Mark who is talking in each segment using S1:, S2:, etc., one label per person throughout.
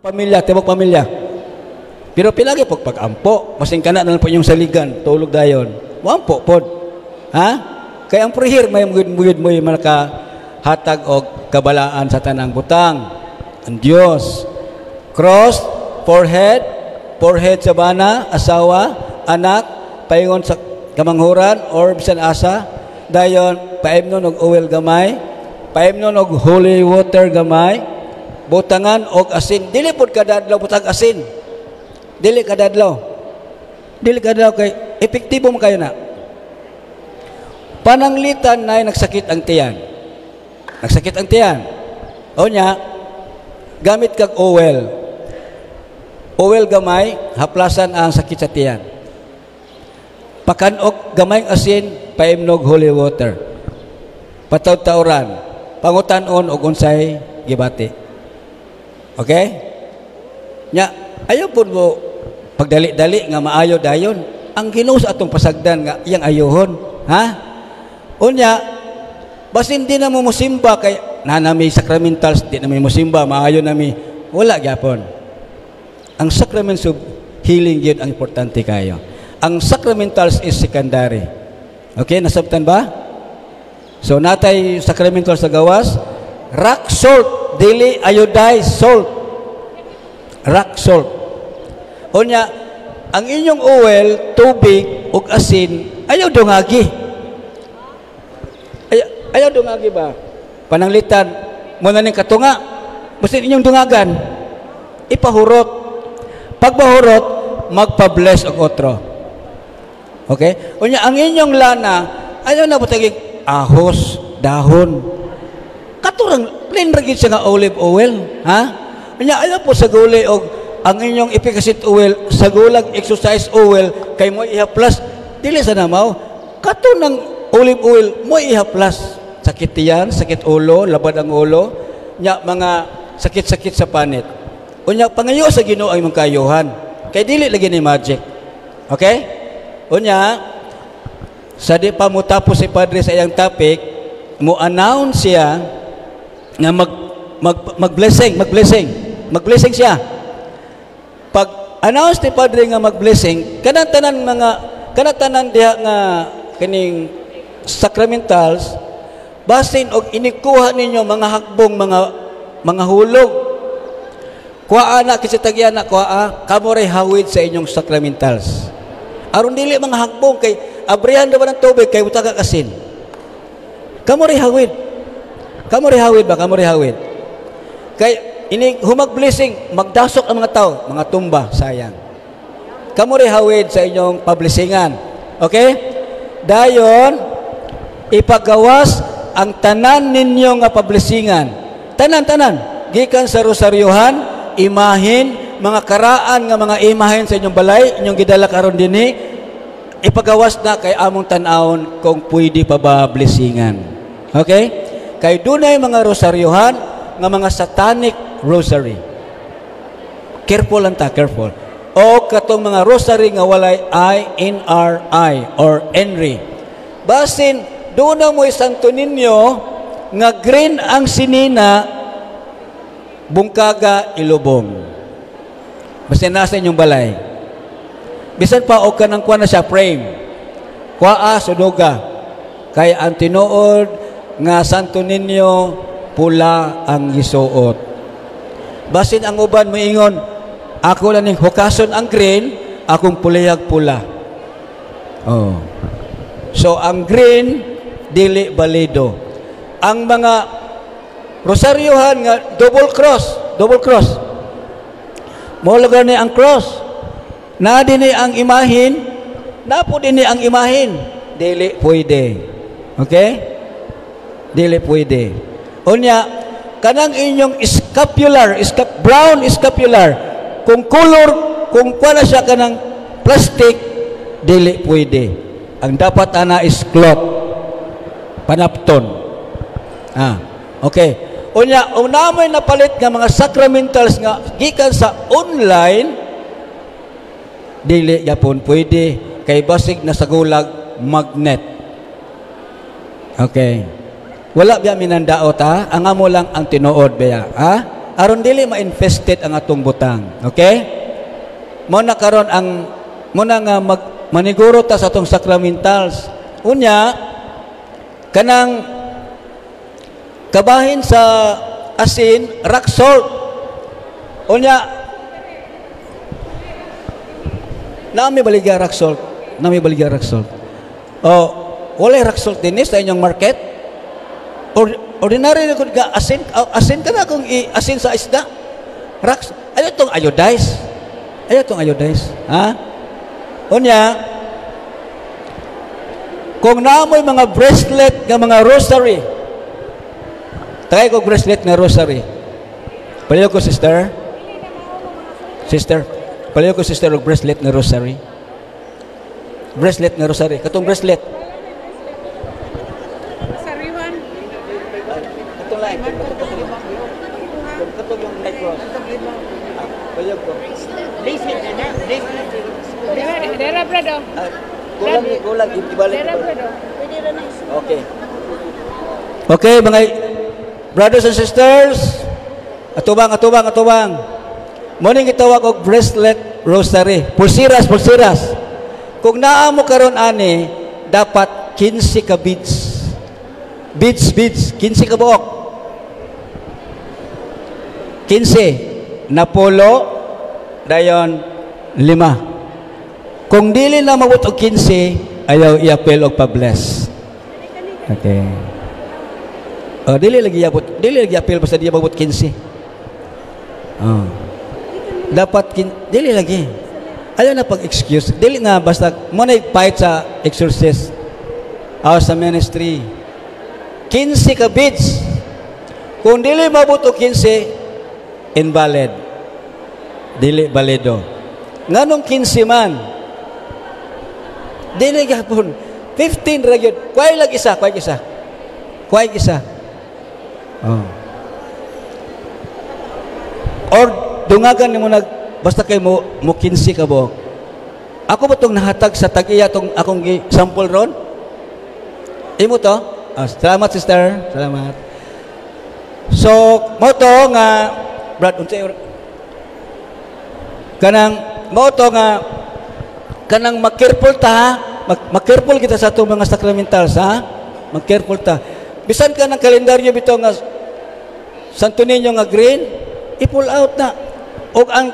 S1: Pamilya, tibok pamilya. Pero pilagi pag pag-ampo, masing kana na lang po inyong saligan, tulog dayon. Moampo pod. Ha? Kay ang prayer may mugid mo yung hatag og kabalaan sa tanang butang. Ang Dios. Cross, forehead, forehead sa bana, asawa, anak, paingon sa kamanghuran or bisan asa, dayon paimnon og oil gamay, paimnon og holy water gamay, butangan og asin. Dili pod kadadlaw butang asin. Dili kadadlaw. Dili kadadlaw kay epektibo man kayo na. Pananglitan na nagsakit ang tiyan. Nagsakit ang tiyan. O nya, gamit kag oil. Oil gamay, haplasan ang sakit sa tiyan. Pakan-og gamay asin, paimnog holy water. Patawd-tawran, pangutan-on og unsay gibati. Okay? Nya, ayaw po mo pagdali-dali nga maayo dayon. Ang Ginoo sa atong pasagdan nga iyang ayohon. Ha? Unya, basin di na mo musimba kay na nami sacramentals, di na mi musimba, maayo nami. Wala gyapon. Ang sacraments of healing yun ang importante kayo. Ang sacramentals is secondary. Okay, nasabtan ba? So natay sacramental sa gawas, rock salt, dili iodized salt. Rock salt. Unya, ang inyong oil, tubig ug asin, ayaw dungagi. Ayaw dungagi ba? Pananglitan, mo na ning katunga, basta inyong dungagan, ipahurot. Pagpahurot, magpa-bless og otro. Okay? Unya, ang inyong lana, ayaw na butagig ahos, dahon. Katurang, plain ra gyud siya nga olive oil. Ha? Unya, ayaw po sa guli og ang inyong efficacy oil, sa gulag exercise oil, kay mo ihaplas, dili sa namaw, kato ng olive oil, mo ihaplas. Sakit tiyan, sakit ulo, labad ang ulo, nya mga sakit-sakit sa panit. Unya, pangayo sa Ginoo ang imong kayuhan. Kay dili lagi ni magic. Okay? Unya, sa di pa mo tapos si Padre sa iyang topic, mo announce siya nga mag mag mag-blessing, mag-blessing. Mag-blessing siya. Pag announce ni Padre nga mag-blessing, kanang tanan mga kanang tanan diha nga kining sacramentals, basin og inikuha ninyo mga hagbong, mga hulog. Kuha na kasi tagyan na kuha, kamo ray hawid sa inyong sacramentals. Aron dili mga hagbong kay abrihan daw ng tubig kay butang asin. Kamo ray hawid. Kamo ray hawid ba? Kamo ray hawid. Kay ini humag blessing, magdasok ang mga tao, mga tumba, sayang. Kamo ray hawid sa inyong pablessingan. Okay? Dayon ipagawas ang tanan ninyo nga pablessingan. Tanan tanan gikan sa rosaryohan, imahin, mga karaan nga mga imahin sa inyong balay, inyong gidala karon dinhi, ipagawas na kay among tan-awon kung pwede pa ba blessingan. Okay? Kay dunay mga rosaryohan nga mga satanic rosary. Careful lang ta, careful. O katong mga rosary nga walay INRI or ENRI. Basin, doon na mo Santo Niño nga green ang sinina, bungkaga, ilubong. Basta nasa inyong balay. Bisan pa og kanang kuha na siya frame. Kuha sunuga. Kay ang tinuod nga Santo Niño, pula ang gisuot. Basin ang uban moingon, "Ako lang ning hukason ang green, akong puliyag pula." Oh. So ang green dili balido. Ang mga rosaryohan nga double cross, double cross. Mo ni ang cross. Na dinhi ang imahin, na po dinhi ang imahin. Dili pwede. Okay? Dili pwede. Unya, kanang inyong scapular, brown scapular, kung color, kung kuha na siya kanang plastic, dili pwede. Ang dapat ana is cloth. Panapton. Ah, okay. Unya, kung namoy napalit nga mga sacramentals nga gikan sa online, dili yapon pwede kay basig na sa gulag magnet. Okay. Wala biya minandaot ha? Ang amo lang ang tinuod biya, ha? Aron dili ma-infested ang atong butang. Okay? Mo na karon ang mo na nga mag maniguro ta sa atong sacramentals. Unya, kanang kabahin sa asin, rock salt. Unya, nami baligya rock salt. Nami baligya rock salt. Oh, wala rock salt din sa inyong market? Or, ordinary na kung asin, asin ka na kung asin sa isda. Rock, ayo tong iodize. Ayo tong iodize. Ha? Unya, kung naamoy mga bracelet nga mga rosary, tagay ko bracelet nga rosary. Paliw ko, sister. Sister, paliw ko, sister, og bracelet nga rosary. Bracelet nga rosary. Katong bracelet.
S2: Sariwan.
S1: Katong lain. Katong yung high cross. Paliw ko.
S2: Dera, dera, brado.
S1: Ah, kulang, kulang. Ibalik.
S2: Dera, brado.
S1: Okay. Okay, mga brothers and sisters, atubang, atubang, atubang. Morning gitawag og bracelet rosary. Pulsiras, pulsiras. Kung naa mo karon ani, dapat 15 ka beads. Beads, beads, 15 ka buok. 15 napulo dayon lima. Kung dili na mabot og 15, ayaw i-appeal og pa-bless. Okay. Oh, dili lagi iabot, dili lagi appeal basta di mabot 15. Oh. Dapat dili lagi. Ayaw na pag-excuse. Dili na basta mo na fight sa exorcist o sa ministry. 15 ka beads. Kung dili mabot og 15, invalid. Dili balido. Nganong 15 man? Dili gapon. 15 ra gyud. Kuhay lang isa, kuhay isa. Kuhay isa. Oh. Or dungagan nimo nag basta kay mo mo 15 ka buok. Ako ba tong nahatag sa tag-iya tong akong sample ron? Imo to? Ah, salamat, sister. Salamat. So, mo to nga Brad, unsay kanang mo to nga kanang ma-careful ta ha? Mag-careful kita sa atong mga sacramentals, ha? Mag-careful ta. Bisan ka ng kalendaryo bitaw nga Santo Niño nga green, i-pull out na. Og ang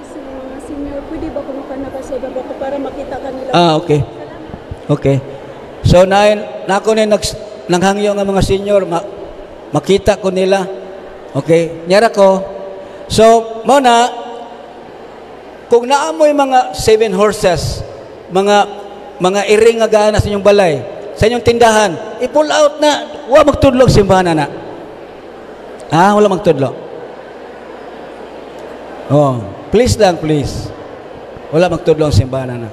S3: Sa mga senior, pwede ba kumuha na kasi baba ko para makita kanila?
S1: Ah, okay. Okay. So na nako ni nanghangyo nga mga senior makita ko nila. Okay, nyara ko. So mo na kung naamoy mga seven horses, mga iring nga gaana sa inyong balay, sa inyong tindahan, i-pull out na. Wa magtudlo ang simbahan na. Ah, wala magtudlo. Oh, please lang, please. Wala magtudlo ang simbahan na.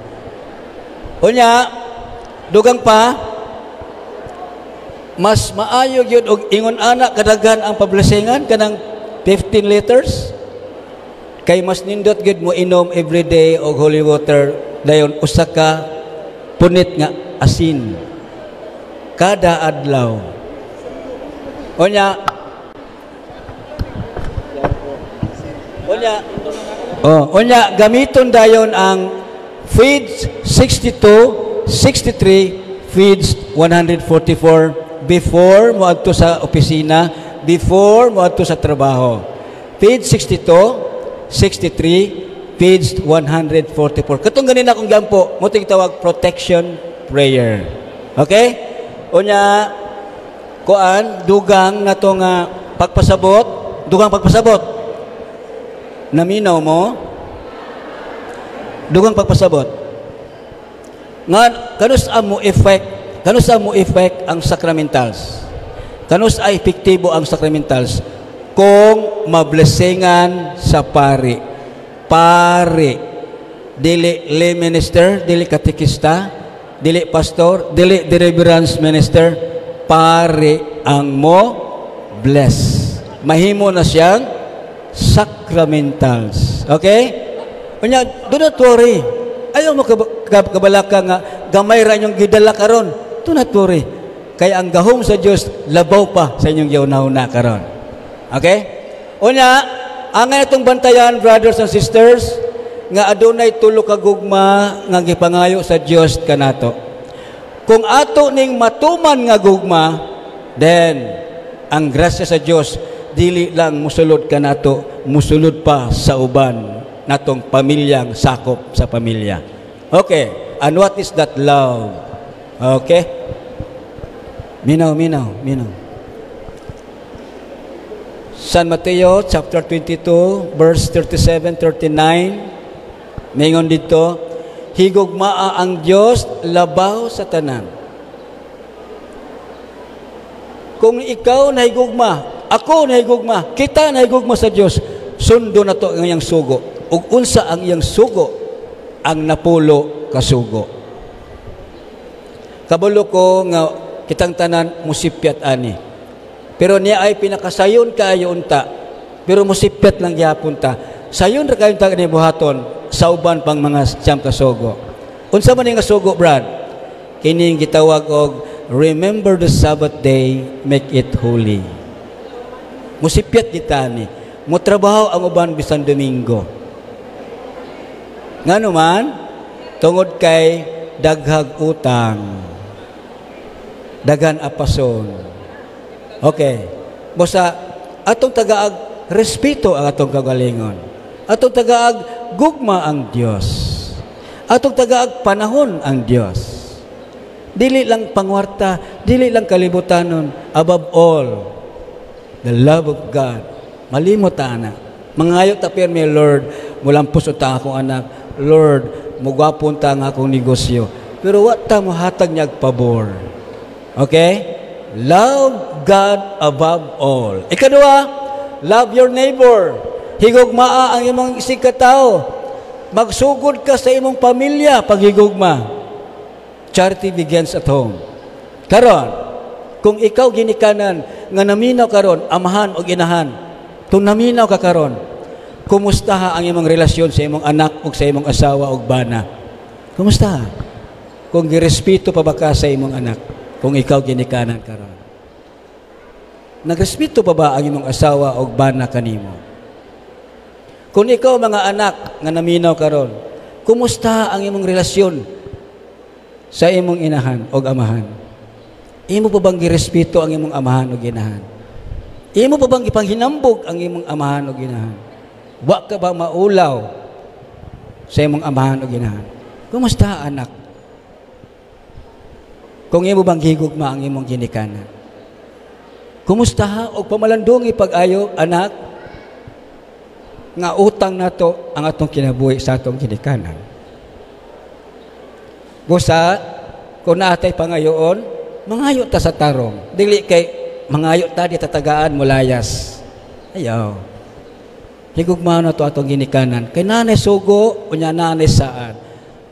S1: Unya, dugang pa, mas maayo gyud og ingon ana kadaghan ang pablessingan kanang 15 liters kay mas nindot gyud mo inom every day og holy water, dayon usa ka punit nga asin kada adlaw. Unya, oh, unya gamiton dayon ang page 62, 63, page 144 before mo adto sa opisina, before mo adto sa trabaho. Page 62, 63, page 144. Katong ganina akong gampo, mo tawag protection prayer. Okay? Unya, kuan, dugang na to nga pagpasabot, dugang pagpasabot. Naminaw mo? Dugang pagpasabot. Nga, kanus mo effect ang sacramentals? Kanus ay epektibo ang sacramentals? Kung mablessingan sa pari. Pari. Dili lay minister, dili katekista, dili pastor, dili deliverance minister, pari ang mo bless. Mahimo na siyang sacramentals. Okay? Unya, do not worry. Ayaw mo kabalaka nga gamay ra inyong gidala karon. Do not worry. Kay ang gahom sa Dios labaw pa sa inyong giunahuna karon. Okay? Unya, ang atong bantayan, brothers and sisters, nga adunay tulo ka gugma nga gipangayo sa Dios kanato. Kung ato ning matuman nga gugma, then ang grasya sa Dios dili lang musulod kanato, musulod pa sa uban natong pamilyang sakop sa pamilya. Okay, and what is that love? Okay? Minaw, minaw, minaw. San Mateo chapter 22 verse 37, 39, mingon dito, higugmaa ang Dios labaw sa tanan. Kung ikaw nahigugma, ako nahigugma, kita nahigugma sa Dios, sundo na to ang iyang sugo. Ug unsa ang iyang sugo? Ang napulo ka sugo. Kabalo ko nga kitang tanan musipyat ani. Pero niya ay pinakasayon kaayo unta. Pero musipyat lang gihapon ta. Sayon ra kayo ta ni buhaton sa uban pang mga 9 ka sugo. Unsa man nga sugo, Brad? Kining gitawag og "Remember the Sabbath day, make it holy." Musipyat kita ni. Motrabaho ang uban bisan Domingo. Ngano man? Tungod kay daghag utang. Daghan apason. Okay. Basta atong tagaag respeto ang atong kagalingon. Atong tagaag gugma ang Dios. Atong tagaag panahon ang Dios. Dili lang pangwarta, dili lang kalibutanon, above all, the love of God. Malimot ta ana. Mangayo ta pirmi, "Lord, mulampos ta akong anak. Lord, mugwapon ta ang akong negosyo." Pero wa ta mohatag niya pabor. Okay? Love God above all. Ikaduha, love your neighbor. Higugmaa ang imong isig katao. Magsugod ka sa imong pamilya paghigugma. Charity begins at home. Karon, kung ikaw ginikanan nga naminaw karon, amahan o inahan, kung naminaw ka karon, kumusta ha ang imong relasyon sa imong anak o sa imong asawa o bana? Kumusta ha? Kung girespeto pa ba ka sa imong anak, kung ikaw ginikanan karon? Nagrespeto pa ba ang imong asawa o bana kanimo? Kung ikaw mga anak nga naminaw karon, kumusta ang imong relasyon sa imong inahan o amahan? Imo pa bang girespeto ang imong amahan o inahan? Imo pa bang gipanghinambog ang imong amahan o inahan? Wa ka ba maulaw sa imong amahan o inahan? Kumusta, anak? Kung imo bang gihigugma ang imong ginikanan? Kumusta ha og pamalandungi pag-ayo, anak, nga utang nato ang atong kinabuhi sa atong ginikanan? Busa, kung naatay pangayoon, mangayo ta sa tarong. Dili kay mangayo ta di tatagaan mulayas. Ayaw. Higugma na to atong ginikanan. Kay nanay sugo, unya nanay saan.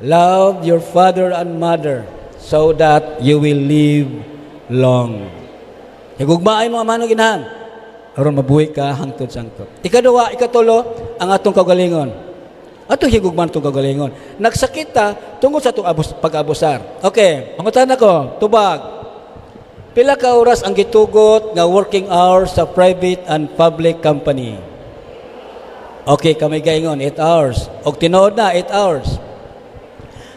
S1: Love your father and mother so that you will live long. Higugma ay mga manong inahan aron mabuhi ka hangtod sangkop. Ikaduha, ikatulo, ang atong kaugalingon. Atong higugmaan atong kaugalingon. Nagsakit ta tungod sa atong pag-abusar. Okay, mangutan ako, tubag. Pila ka oras ang gitugot nga working hours sa private and public company? Okay, kami gaingon, 8 hours. Og tinuod na, 8 hours.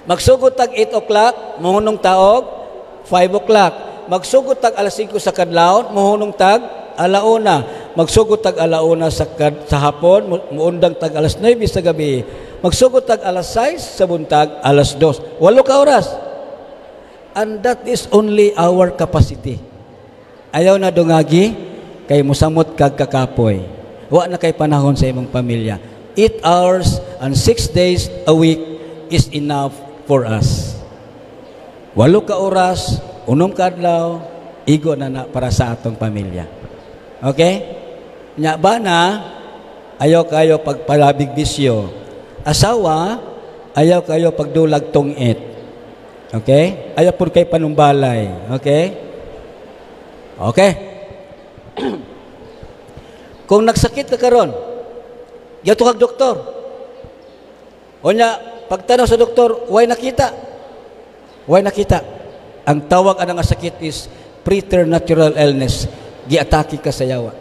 S1: Magsugod tag 8 o'clock, mohunong taog, 5 o'clock. Magsugod tag alas 5 sa kadlawon, mohunong tag alauna. Magsugod tag alauna sa hapon, muundang tag alas 9 sa gabi. Magsugod tag alas 6 sa buntag, alas 2. 8 ka oras. And that is only our capacity. Ayaw na dungagi, kay musamot kag kakapoy. Wa na kay panahon sa imong pamilya. 8 hours and 6 days a week is enough for us. 8 ka oras, 6 ka adlaw, igo na na para sa atong pamilya. Okay? Nya ba na, ayaw kayo pagpalabig bisyo. Asawa, ayaw kayo pagdulag tungit. Okay? Ayaw po kay panumbalay. Okay? Okay. Kung nagsakit ka karon, yato kag doktor. Unya, pagtanaw sa doktor, way nakita. Way nakita. Ang tawag ana nga sakit is preternatural illness. Giatake ka sa yawa.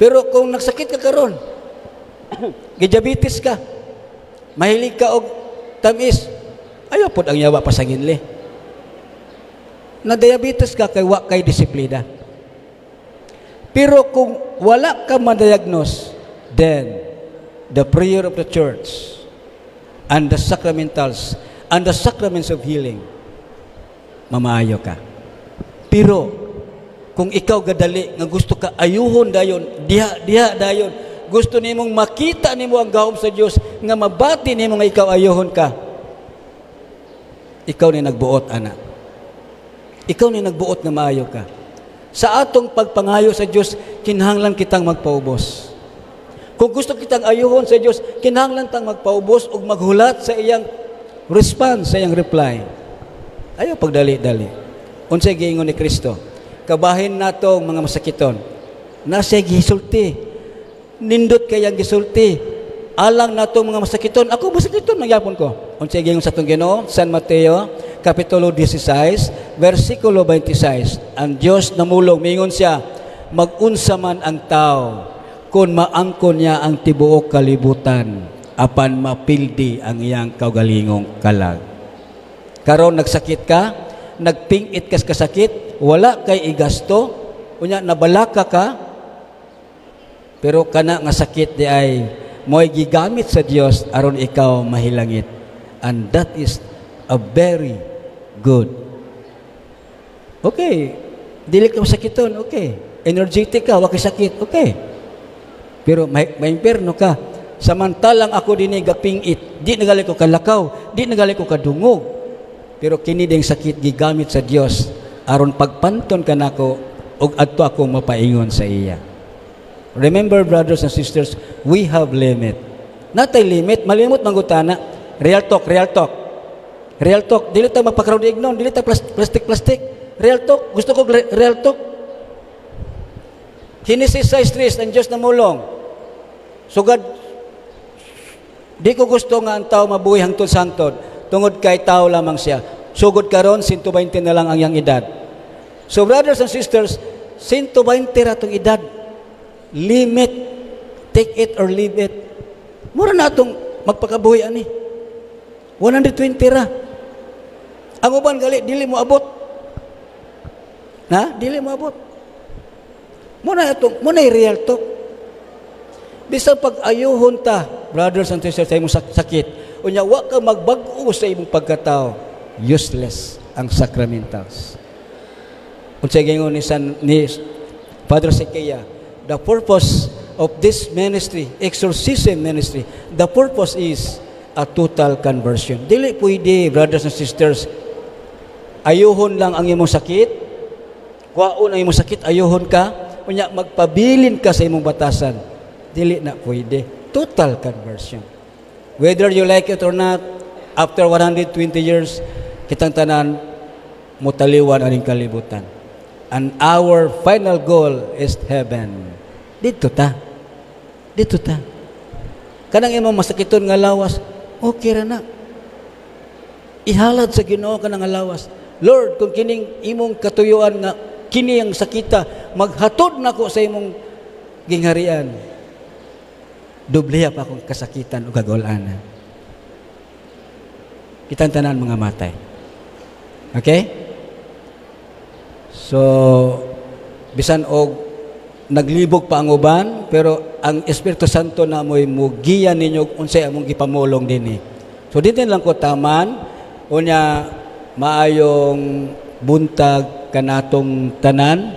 S1: Pero kung nagsakit ka karon, gidiabetes ka, mahilig ka og tamis, ayaw pod ang yawa pasanginli. Na diabetes ka kay wa kay disiplina. Pero kung wala ka ma-diagnose, then the prayer of the church and the sacramentals and the sacraments of healing, mamaayo ka. Pero kung ikaw gadali nga gusto ka ayuhon dayon, diha diha dayon, gusto nimong makita nimo ang gahom sa Dios nga mabati nimo nga ikaw ayuhon ka, ikaw ni nagbuot ana. Ikaw ni nagbuot nga maayo ka. Sa atong pagpangayo sa Dios, kinahanglan kitang magpaubos. Kung gusto kitang ayuhon sa Dios, kinahanglan tang magpaubos ug maghulat sa iyang response, sa iyang reply. Ayaw pagdali-dali. Unsay giingon ni Kristo? Kabahin nato ang mga masakiton. Nasa gisulti. Nindot kayang gisulti. Alang nato mga masakiton. Ako masakiton magyapon ko. Unsay giingon sa atong Ginoo? San Mateo kapitulo 16, versikulo 26. Ang Dios namulong, mingon siya, magunsa man ang tao kung maangkon niya ang tibuok kalibutan apan mapildi ang iyang kaugalingong kalag. Karon nagsakit ka, nagpingit kas kasakit, wala kay igasto, unya nabalaka ka, pero kana nga sakit di ay mo'y gigamit sa Dios aron ikaw mahilangit. And that is a very good. Okay, dili ka masakiton, okay. Energetic ka, wa kay sakit, okay. Pero may impierno ka. Samantalang ako dinhi gapingit, di nagali ko kalakaw, di nagali ko kadungog. Pero kini ding sakit gigamit sa Dios aron pagpanton kanako ug adto ako mapaingon sa iya. Remember, brothers and sisters, we have limit. Natay limit, malimot manggutana. Real talk, real talk. Real talk, dili ta magpa-crowd ignon, dili ta plastic plastic. Real talk, gusto ko real talk. Genesis 6:3, ang Diyos namulong. Sugad, di ko gusto nga ang tao mabuhi hangtod sa hangtod, tungod kay tao lamang siya. Sugod karon 120 na lang ang iyang edad. So brothers and sisters, 120 ra tong edad. Limit, take it or leave it. Mura na atong magpakabuhi ani. 120 ra. Ang uban gali dili mo abot. Na, dili mo abot. Muna atong, muna real talk. Bisan pag ayuhon ta, brothers and sisters, sa imong sakit, unya wa ka magbag-o sa imong pagkatao, useless ang sacramentals. Unsay giingon ni Father Sequeia, the purpose of this ministry, exorcism ministry, the purpose is a total conversion. Dili pwede, brothers and sisters, ayuhon lang ang imong sakit, kuwaon ang imong sakit, ayuhon ka, unya magpabilin ka sa imong batasan. Dili na pwede. Total conversion. Whether you like it or not, after 120 years, kitang tanan mutaliwan aning kalibutan. And our final goal is heaven. Dito ta. Dito ta. Kanang imong masakiton nga lawas, okay ra na. Ihalad sa Ginoo kanang nga lawas. Lord, kung kining imong katuyuan nga kini ang sakita, maghatod nako sa imong gingharian. Dobleha pa akong kasakitan o kagulanan. Kitang tanan mga matay. Okay? So, bisan og naglibog pa ang uban, pero ang Espiritu Santo na mo'y mugiya ninyo unsay among gipamulong dinhi. So, dinhi lang ko taman, unya maayong buntag kanatong tanan,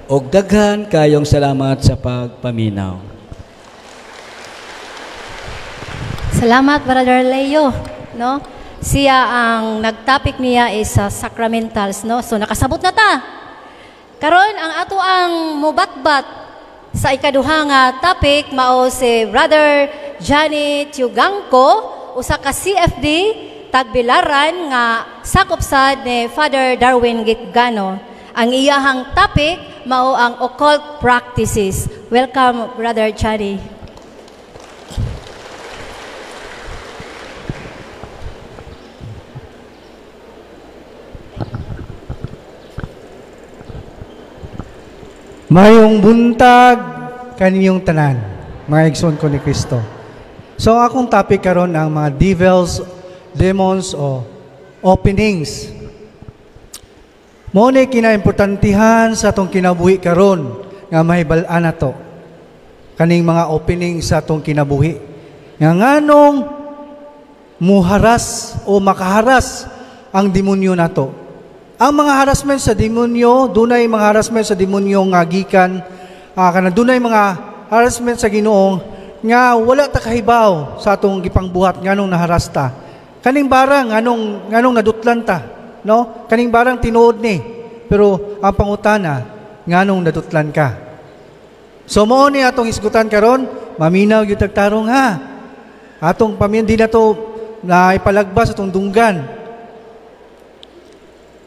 S1: og daghan kayong salamat sa pagpaminaw.
S4: Salamat, Brother Leo, no? Siya ang nagtopic niya is sa sacramentals, no? So nakasabot na ta. Karon ang ato ang mubatbat sa ikaduha nga topic mao si Brother Johnny Tiugangco, usa ka CFD Tagbilaran nga sakop sad ni Father Darwin Gitgano. Ang iyahang topic mao ang occult practices. Welcome, Brother Johnny.
S5: Mayong buntag Kaninyong tanan, mga igsoon ko ni Kristo. So ang akong topic karon ang mga devils, demons o openings. Mao ni kinaimportantihan sa atong kinabuhi karon nga mahibal-an nato kaning mga opening sa atong kinabuhi. Nga nganong muharas o makaharas ang demonyo nato. Ang mga harassment sa demonyo, dunay mga harassment sa demonyo nga gikan kanang dunay mga harassment sa Ginoo nga wala ta kahibaw sa atong gipangbuhat nganong naharas ta. Kaning barang nganong nganong nadutlan ta, no? Kaning barang tinuod ni. Pero ang pangutana, nganong nadutlan ka? So mao ni atong hisgutan karon, maminaw gyud tag tarong ha. Atong pamilya di na to na ipalagbas atong dunggan.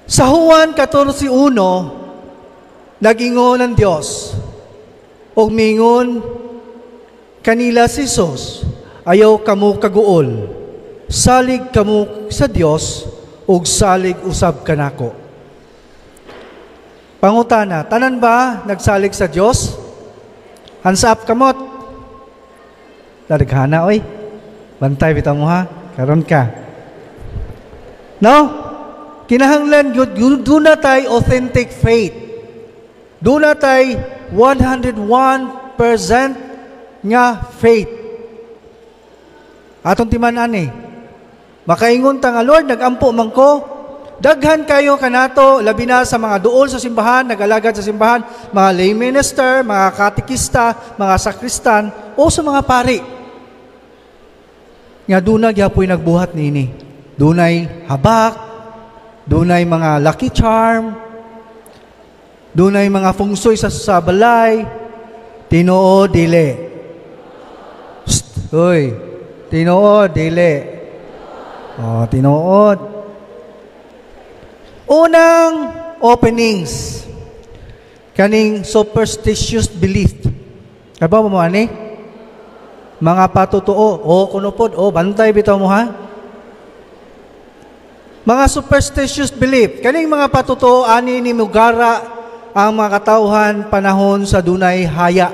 S5: Sa Juan 14:1, nagingon ang Dios og mingon kanila si Jesus, "Ayaw kamo kaguol, salig kamo sa Dios ug salig usab kanako." Pangutana, tanan ba nagsalig sa Dios? Hands up kamot. Dadaghana oy. Bantay bitaw mo ha. Karon ka. No? Kinahanglan gyud duna tay authentic faith. Duna tay 101% nga faith. Atong timan-an eh. Makaingon ta nga, "Lord, nagampo man ko." Daghan kayo kanato, labi na sa mga duol sa simbahan, nag-alagad sa simbahan, mga lay minister, mga katekista, mga sakristan, o sa mga pari. Nga duna gyapoy nagbuhat niini. Dunay habak, dunay mga lucky charm, dunay mga feng shui sa balay, tinuod dili? Psst, uy, tinuod dili? Oh, tinuod. Unang openings, kaning superstitious belief. Kabaw mo ani? Mga patutuo, o kuno pod, o bantay bitaw mo ha. Mga superstitious belief, kaning mga patutuo ani ni mugara ang mga katawhan panahon sa dunay haya.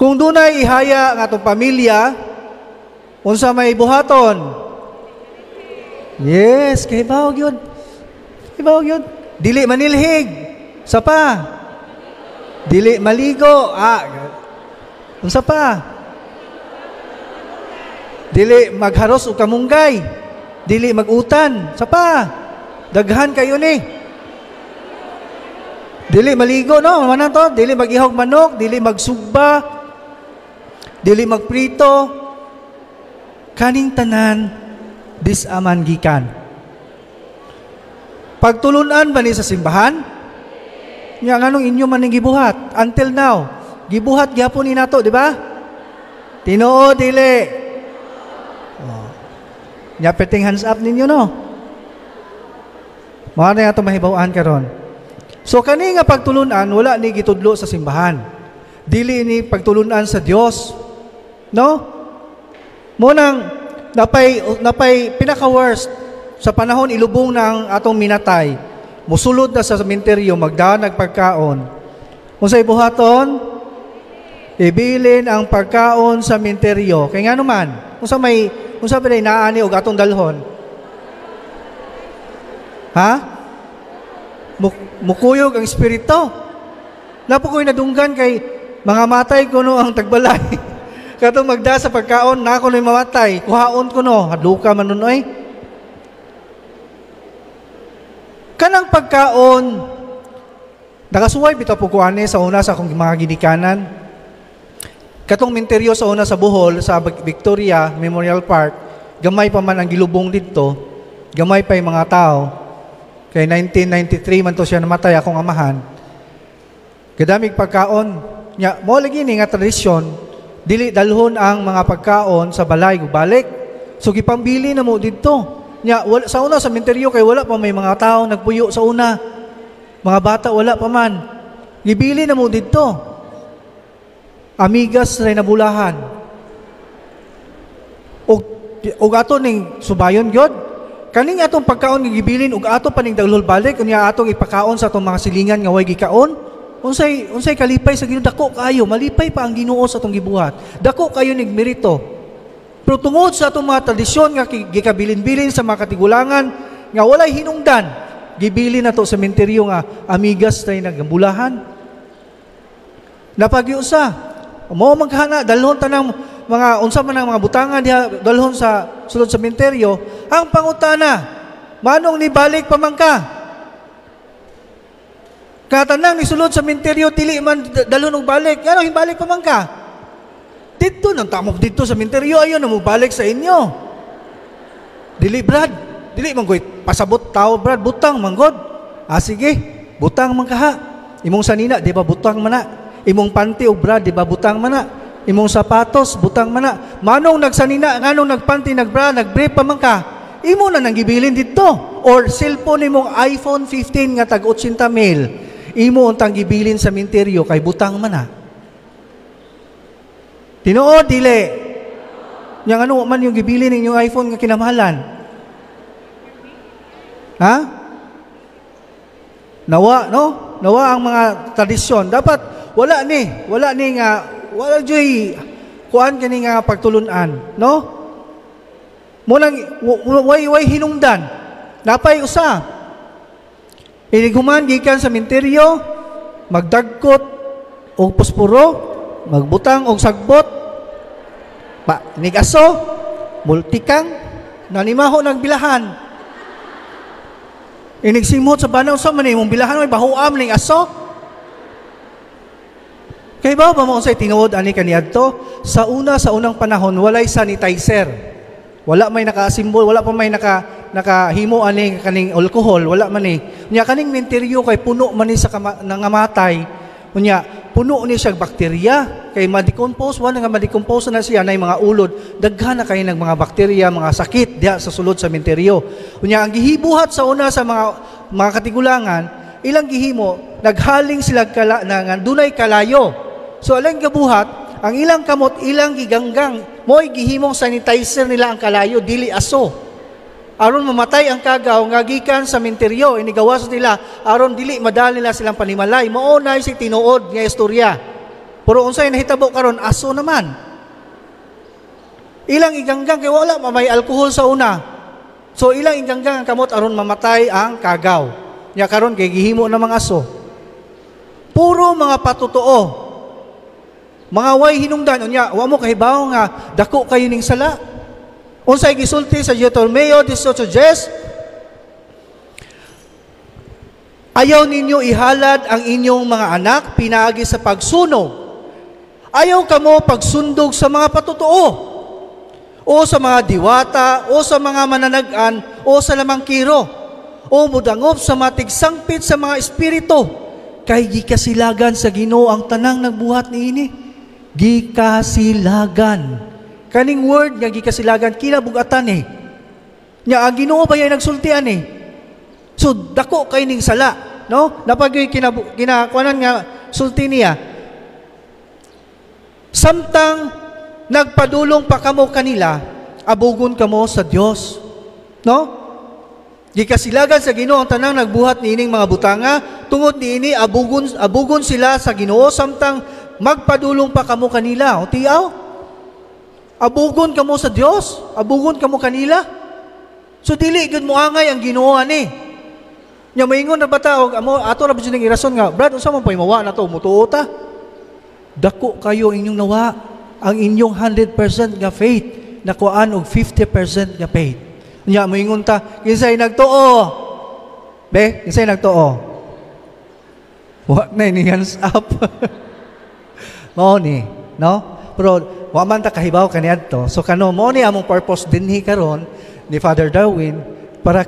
S5: Kung dunay ihaya ang atong pamilya, unsa may buhaton? Yes, kay bawag yun. Kay yun. Dili manilhig. Sa pa. Dili maligo. Ah, unsa pa? Dili magharos og kamunggay. Dili magutan. Sa pa. Daghan kayo ni. Dili maligo, no? Mana to? Dili mag-ihog manok, dili magsugba, dili magprito. Kaning tanan disaman gikan. Pagtulunan ba ni sa simbahan? Nya nganong inyo man ning gibuhat until now? Gibuhat gyapon ni nato, di ba? Tinuod dili? Oh. Nya perting hands up ninyo, no? Mao na ato mahibaw-an karon. So kani nga pagtulunan wala ni gitudlo sa simbahan. Dili ni pagtulunan sa Dios. No? Mo nang napay pinaka worst sa panahon ilubong na ang atong minatay. Musulod na sa sementeryo, magdaan nagpagkaon. Unsay buhaton? Ibilin ang pagkaon sa sementeryo. Kay ngano man? Unsa ba naani og atong dalhon? Ha? Mukuyog ang espiritu. Napo ko'y nadunggan kay mga matay kuno ang tagbalay. Katong magda sa pagkaon, na ako mamatay. Kuhaon ko no, hadluka man nun oy. Kanang pagkaon, nakasuway bitaw po ko ani sa una sa akong mga ginikanan. Katong minteryo sa una sa Bohol, sa Victoria Memorial Park, gamay pa man ang gilubong didto, gamay pa yung mga tao. Kay 1993 man to siya namatay akong amahan. Kadamig pagkaon, nya mo lagi ni nga tradisyon, dili dalhon ang mga pagkaon sa balay balik. So gipambili na mo didto. Nya wala, sa una sa menteryo kay wala pa may mga tao nagpuyo sa una. Mga bata wala pa man. Gibili na mo didto. Amigas ray nabulahan. Og ato ning subayon gyud. Kaning atong pagkaon nga gibilin og ato pa ning dalhon balik unya atong ipakaon sa atong mga silingan nga way gikaon. Unsay kalipay sa Ginoo? Dako kayo, malipay pa ang Ginoo sa atong gibuhat. Dako kayo nig merito. Pero tungod sa atong mga tradisyon nga gikabilin-bilin sa mga katigulangan nga walay hinungdan, gibilin nato sa menteryo nga amigas tay nagambulahan. Napagyusa, mo maghana dalhon tanang mga unsa man ang mga butangan diha dalhon sa sulod sa menteryo, ang pangutana, manong nibalik pa man ka? Katanang nisulod sa menteryo dili man dalhon og balik, ngano hibalik pa man ka? Didto nang tamok didto sa menteryo, ayon na mobalik sa inyo. Dili brad, dili man koy pasabot tao brad, butang man god. Ah sige, butang man kaha. Imong sanina di ba butang man na? Imong panty og brad di ba butang man na? Imong sapatos butang man na. Manong nagsanina, nganong nagpanty, nagbra, nagbrief pa man ka? Imo na nang gibilin didto. Or cellphone nimong iPhone 15 nga tag 80 mil, imo untang gibilin sa menteryo kay butang man na. Tinuod dili. Yang ano man yung gibilin ninyong iPhone nga kinamahalan? Ha? Nawa, no? Nawa ang mga tradisyon. Dapat wala ni nga wala joy kuan kani nga pagtulun-an, no? Munang way hinungdan. Napay usa. Inighuman gikan sa menteryo, magdagkot og posporo, magbutang og sagbot, pa nigaso, multikang, nanimaho nagbilahan. Inigsimot sa banaw sa man imong bilahan may bahuam ning aso. Kay ba ba mo unsay tinuod ani kaniadto? Sa una sa unang panahon walay sanitizer. Wala may naka-asimbol, wala pa may nakahimo ani kaning alcohol, wala man ni. Unya kaning menteryo kay puno man ni sa nangamatay. Unya puno ni siya bakterya kay ma-decompose, wala nga ma-decompose na siya nay mga ulod, daghan na kay nag mga bakterya, mga sakit diha sa sulod sa menteryo. Unya ang gihibuhat sa una sa mga katigulangan, ilang gihimo, naghaling sila na dunay kalayo. So alang gabuhat, ang ilang kamot ilang giganggang, mo'y gihimong sanitizer nila ang kalayo, dili aso. Aron mamatay ang kagaw nga gikan sa menteryo, inigawas nila aron dili madali nila silang panimalay. Mao na si tinuod nga istorya. Pero unsay nahitabo karon, aso naman. Ilang iganggang kay wala may alkohol sa una. So ilang iganggang ang kamot aron mamatay ang kagaw. Nya karon kay gihimo na mga aso. Puro mga patutuo. Mga way hinungdan unya wa mo kahibaw nga dako kayo ning sala. Unsay gisulti sa Deuteronomio 18:10? Ayaw ninyo ihalad ang inyong mga anak pinaagi sa pagsunog. Ayaw kamo pagsundog sa mga patutuo o sa mga diwata o sa mga mananagan o sa lamangkiro o mudangop sa mga tigsangpit sa mga espiritu, kay gikasilagan sa Ginoo ang tanang nagbuhat niini. Gikasilagan. Kaning word nga gikasilagan kinabugatan eh. Nya ang Ginoo ba yay nagsultian eh. So dako kay ning sala, no? Napagyoy kinakuanan nga sulti niya. Samtang nagpadulong pa kamo kanila, abugon kamo sa Dios, no? Gikasilagan sa Ginoo ang tanang nagbuhat niining mga butanga, tungod niini abugon sila sa Ginoo samtang magpadulong pa kamo kanila. O tiyaw, abugon kamo sa Dios, abugon kamo kanila. So dili gud moangay ang Ginoo ani. Nya maingon na ba ta og amo ato ra ba jud ning irason nga, brad unsa man pay mawa na to, mutuo ta. Dako kayo inyong nawa, ang inyong 100% nga faith nakuan og 50% nga faith. Nya moingon ta, kinsay nagtuo? Be, kinsay nagtuo? Wa na ni hands up. Mao ni, no? Pero wa man ta kahibaw kaniadto. So kano mo ni among purpose dinhi karon ni Father Darwin para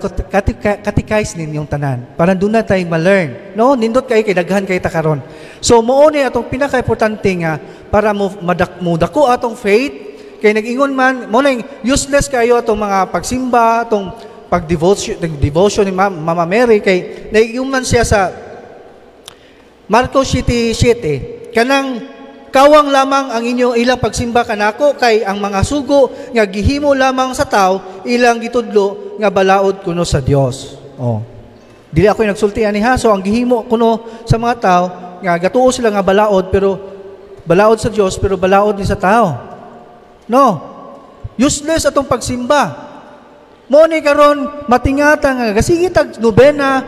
S5: katikais ninyong tanan. Para doon na tayo ma-learn. No, nindot kayo kay daghan kay ta karon. So mao ni atong pinaka-importante nga para mo madako atong faith kay nag-ingon man mo na useless kayo atong mga pagsimba, atong pag-devotion, devotion ni Mama Mary kay nag-ingon man siya sa Marcos 7:7 kanang kawang lamang ang inyong ilang pagsimba kanako kay ang mga sugo nga gihimo lamang sa tao ilang gitudlo nga balaod kuno sa Dios. Oh. Dili ako nagsulti ani ha. So ang gihimo kuno sa mga tao nga gatuo sila nga balaod, pero balaod sa Dios, pero balaod ni sa tao. No. Useless atong pagsimba. Mo ni karon matingata nga gasige tag nobena,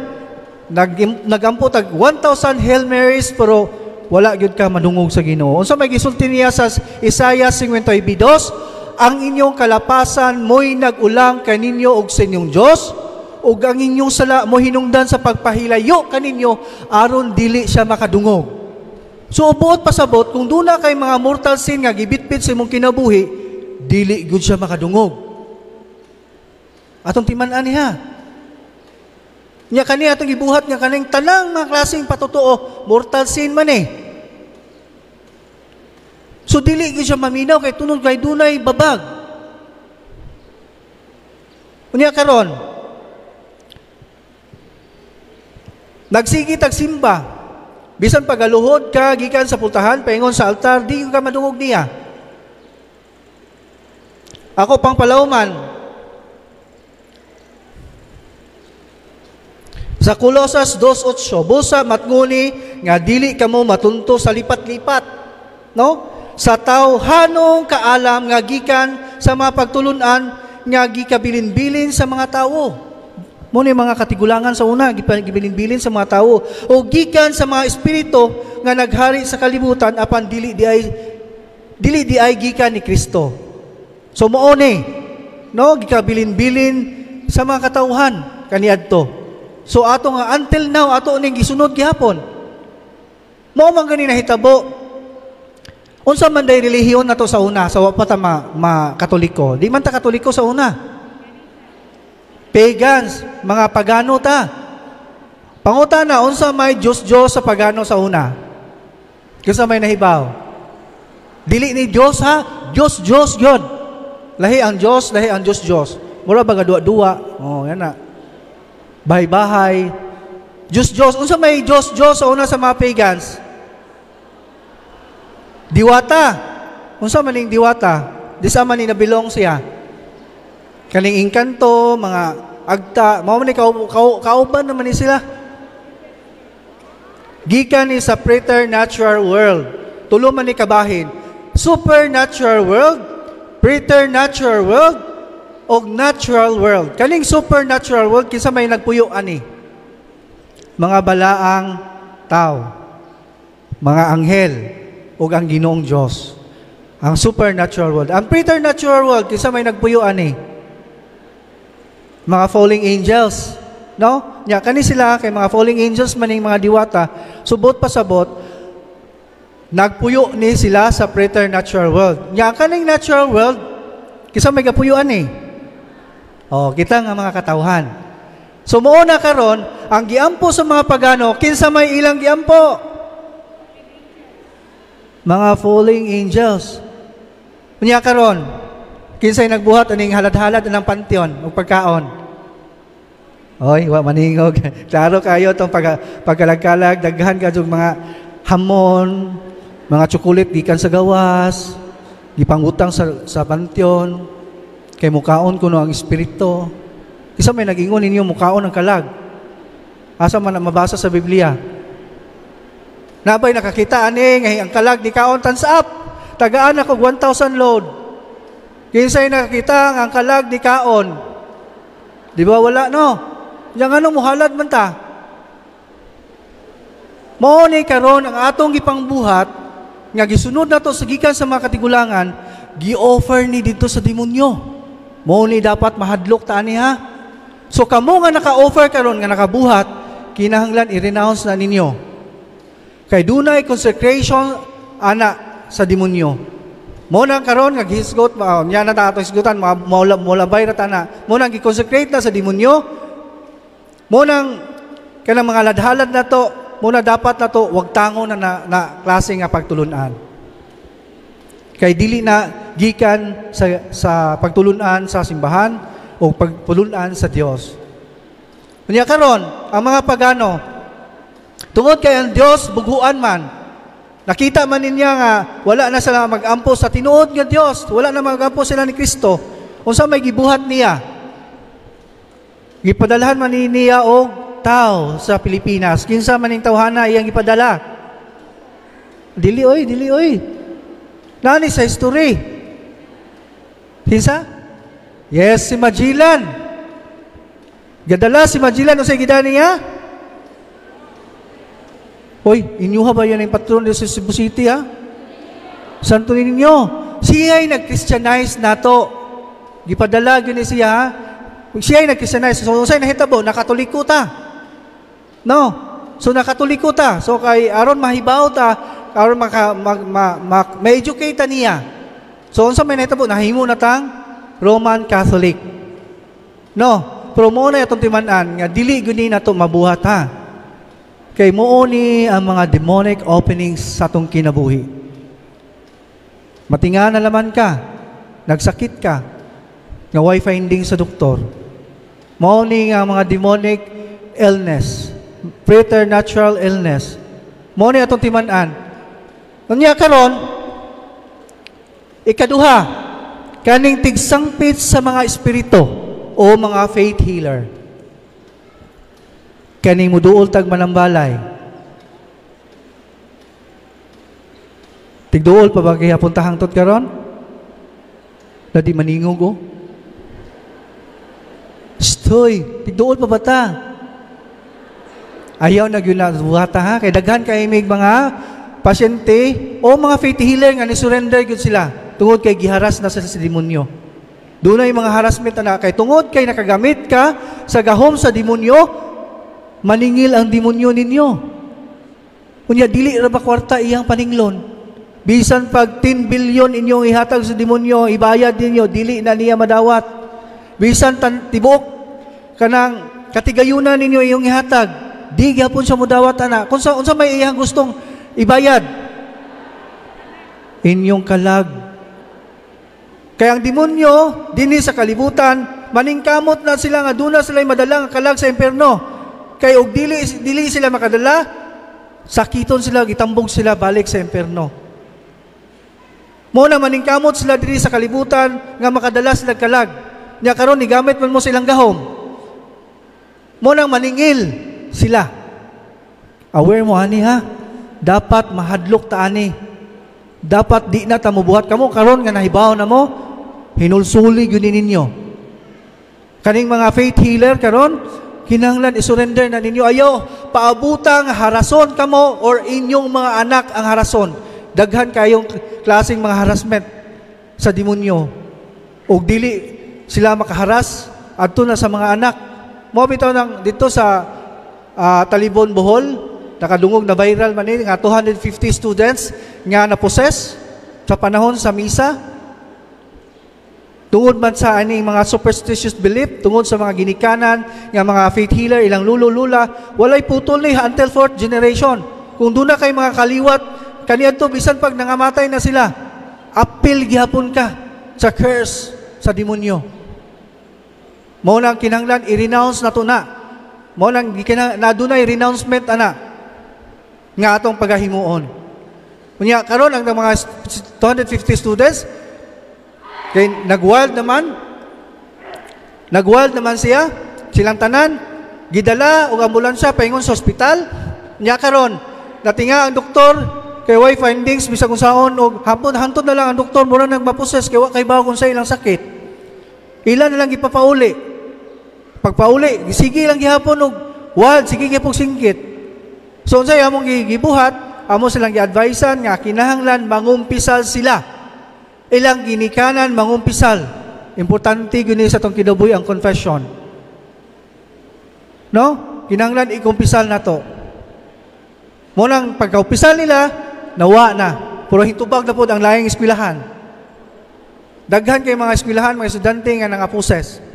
S5: nagampo tag 1,000 Hail Marys, pero wala gyud ka madungog sa Ginoo. Unsa may gisulti niya sa Isaiah 52? Ang inyong kalapasan mo'y nag-ulang kaninyo og sa inyong Dios, ug ang inyong sala mo hinungdan sa pagpahilayo kaninyo aron dili siya makadungog. So buot pasabot, kung duna kay mga mortal sin nga gibitbit sa imong kinabuhi, dili gyud siya makadungog. Atong timan-an niya. Nya kani atong gibuhat nga kaning tanang mga klaseng patutuo, mortal sin man eh. So dili gyud siya maminaw kay tunod kay dunay babag. Unya karon, nagsige tag simba, bisan pagaluhod ka gikan sa pultahan paingon sa altar, di ka madungog niya. Ako pang palawman, sa Colosas 2:8, busa matnguni nga dili kamo matunto sa lipat-lipat, no? Sa tawhanong kaalam nga gikan sa mga pagtulunan nga gikabilin-bilin sa mga tawo. Mo ni mga katigulangan sa una, gibilin-bilin sa mga tawo o gikan sa mga espiritu nga naghari sa kalibutan apan dili di ay gikan ni Kristo. So mao ni, no, gikabilin-bilin sa mga katawhan kaniadto. So ato nga until now ato ning gisunod gihapon. Mao man gani nahitabo. Unsa man day relihiyon nato sa una, sa wa pa ta ma Katoliko. Di man ta Katoliko sa una. Pagans, mga pagano ta. Panguta na unsa may Dios-Dios sa pagano sa una? Kinsa may nahibaw? Dili ni Dios ha, Dios-Dios gyud. Lahi ang Dios, lahi ang Dios-Dios. Mura ba duwa-duwa? Oh, yan na. Bahay-bahay. Diyos-Diyos. Unsa may Diyos-Diyos sa una sa mga pagans? Diwata. Unsa man ning diwata? Di sa man ni nabilong siya. Kaning engkanto, mga agta, mao man ni kauban naman ni sila. Gikan ni sa preternatural world. Tulo man ni kabahin. Supernatural world, preternatural world, og natural world. Kaning supernatural world, kinsa may nagpuyo ani? Mga balaang tao, mga anghel, ug ang Ginoong Dios. Ang supernatural world. Ang preternatural world, kinsa may nagpuyo ani? Mga falling angels. No? Nya kani sila kay mga falling angels maning mga diwata, subot pasabot nagpuyo ni sila sa preternatural world. Nya kaning natural world, kinsa may gapuyo ani? Oh, kita nga mga katawhan. So mao na karon ang giampo sa mga pagano, kinsa may ilang giampo? Mga falling angels. Unya karon, kinsay nagbuhat aning halad-halad anang pantheon ug pagkaon? Oy, wa maningog. Klaro kayo tong pagkalag-kalag, daghan ka jud mga hamon, mga tsokolet gikan sa gawas, gipangutang sa pantheon. Kay mukaon kuno ang espiritu. Isa may nag-ingon ninyo mukaon ang kalag. Asa man mabasa sa Biblia? Nabay nakakita ani nga ang kalag di kaon, thumbs up. Tagaan ako 1,000 load. Kinsay nakakita nga ang kalag di kaon? Di ba wala no? Yang ano muhalad man ta? Mao ni karon ang atong gipangbuhat nga gisunod nato sa gikan sa mga katigulangan, gi-offer ni didto sa demonyo. Mao ni dapat mahadlok ta ani ha. So kamo nga naka-offer karon nga nakabuhat, kinahanglan i-renounce na ninyo. Kay dunay consecration ana sa demonyo. Mao nang karon nga gihisgot, nya na ta atong hisgutan, molabay ra ta na. Mao nang gi-consecrate na sa demonyo. Mao nang kanang mga ladhalad na to, mao na dapat na to wag tango na na klase nga pagtulunan. Kay dili na gikan sa pagtulunan sa simbahan o pagtulunan sa Dios. Unya karon, ang mga pagano, tungod kay ang Dios bughuan man, nakita man niya nga wala na sila magampo sa tinuod nga Dios, wala na magampo sila ni Kristo. Unsa may gibuhat niya? Gipadalhan man niya og tao sa Pilipinas. Kinsa man ning tawhana iyang gipadala? Dili oy, dili oy. Nani sa history. Kinsa? Yes, si Magellan. Gadala si Magellan unsay gidala niya? Hoy, inyuha ba yan ang patron sa Cebu City, ha? Santo Niño. Siya ay nag-Christianize nato. Gipadala gyud ni siya, ha? Siya ay nag-Christianize. So, unsay nahitabo? Nakatoliko ta. No? So, nakatoliko ta. So, kay aron mahibaw ta, aron maka, mag, ma, ma, ma-educate ta niya. So, unsa may nahitabo? Nahimo na tang Roman Catholic. No? Pero mo na itong timan-an nga dili gyud ni nato mabuhat, ha. Kay mao ni ang mga demonic openings sa atong kinabuhi. Matinga na laman ka, nagsakit ka, nga way finding sa doktor. Mao ni nga mga demonic illness, preternatural illness. Mao ni atong timan-an. Unya karon, ikaduha, kaning tigsangpit sa mga espiritu o mga faith healer. Kaning muduol tag manambalay. Tigduol pa ba kaya puntahang tot karon? Na di maningog oh. Stoy, tigduol pa ba ta? Ayaw na gyud na buhata ha, kay daghan kay mig mga pasyente o mga faith healer nga ni-surrender gyud sila tungod kay giharas na sila sa demonyo. Dunay mga harassment na kay tungod kay nakagamit ka sa gahom sa demonyo, maningil ang demonyo ninyo. Unya dili ra ba kwarta iyang paninglon? Bisan pag 10 billion inyong ihatag sa demonyo, ibayad ninyo, dili na niya madawat. Bisan tibuok kanang katigayunan ninyo iyong ihatag, di gyapon siya modawat ana. Kung sa unsa may iyang gustong ibayad, inyong kalag. Kaya ang demonyo dinhi sa kalibutan, maningkamot na sila nga duna sila madala nga kalag sa impierno. Kay og dili sila makadala, sakiton sila, gitambog sila balik sa impierno. Mo na maningkamot sila diri sa kalibutan nga makadala sila kalag. Nya karon nigamit man mo silang gahom. Mo nang maningil sila. Aware mo ani ha? Dapat mahadlok ta ani. Dapat di na ta mobuhat kamo karon nga nahibaw na mo, hinulsuli gyud ninyo. Kaning mga faith healer karon, kinahanglan i-surrender na ninyo. Ayaw paabutang harason kamo or inyong mga anak ang harason. Daghan kayong klaseng mga harassment sa demonyo. Og dili sila makaharas adto na sa mga anak. Mao bitaw nang dito sa Talibon, Bohol, nakadungog na viral man ni nga 250 students nga na-possess sa panahon sa misa. Tungod man sa aning mga superstitious belief, tungod sa mga ginikanan nga mga faith healer, ilang lulo-lula, walay putol ni until fourth generation. Kung doon na kay mga kaliwat kaniadto bisan pag nangamatay na sila, apil gihapon ka sa curse sa demonyo. Mao nang kinahanglan i-renounce na to na. Mao nang na dunay renouncement ana nga atong pagahimuon. Unya karon ang mga 250 students kay nagwild naman siya, silang tanan gidala og ambulansya paingon sa ospital. Unya karon natinga ang doktor kay way findings bisag unsaon og hapon hantod na lang ang doktor mura nagmaposes kay wa kay bawo kung sa ilang sakit. Ila na lang gipapauli. Pagpauli, sige lang gihapon og wild, sige gyapon singgit. So unsay among gibuhat, amo silang gi-advisean nga kinahanglan mangumpisal sila. Ilang ginikanan mangumpisal. Importante gyud ni sa atong kinabuhi ang confession. No? Kinahanglan ikumpisal nato. Mo nang pagkaumpisal nila, nawa na. Pero hintubag na pod ang laing eskwelahan. Daghan kay mga eskwelahan, mga estudyante nga nangaposes.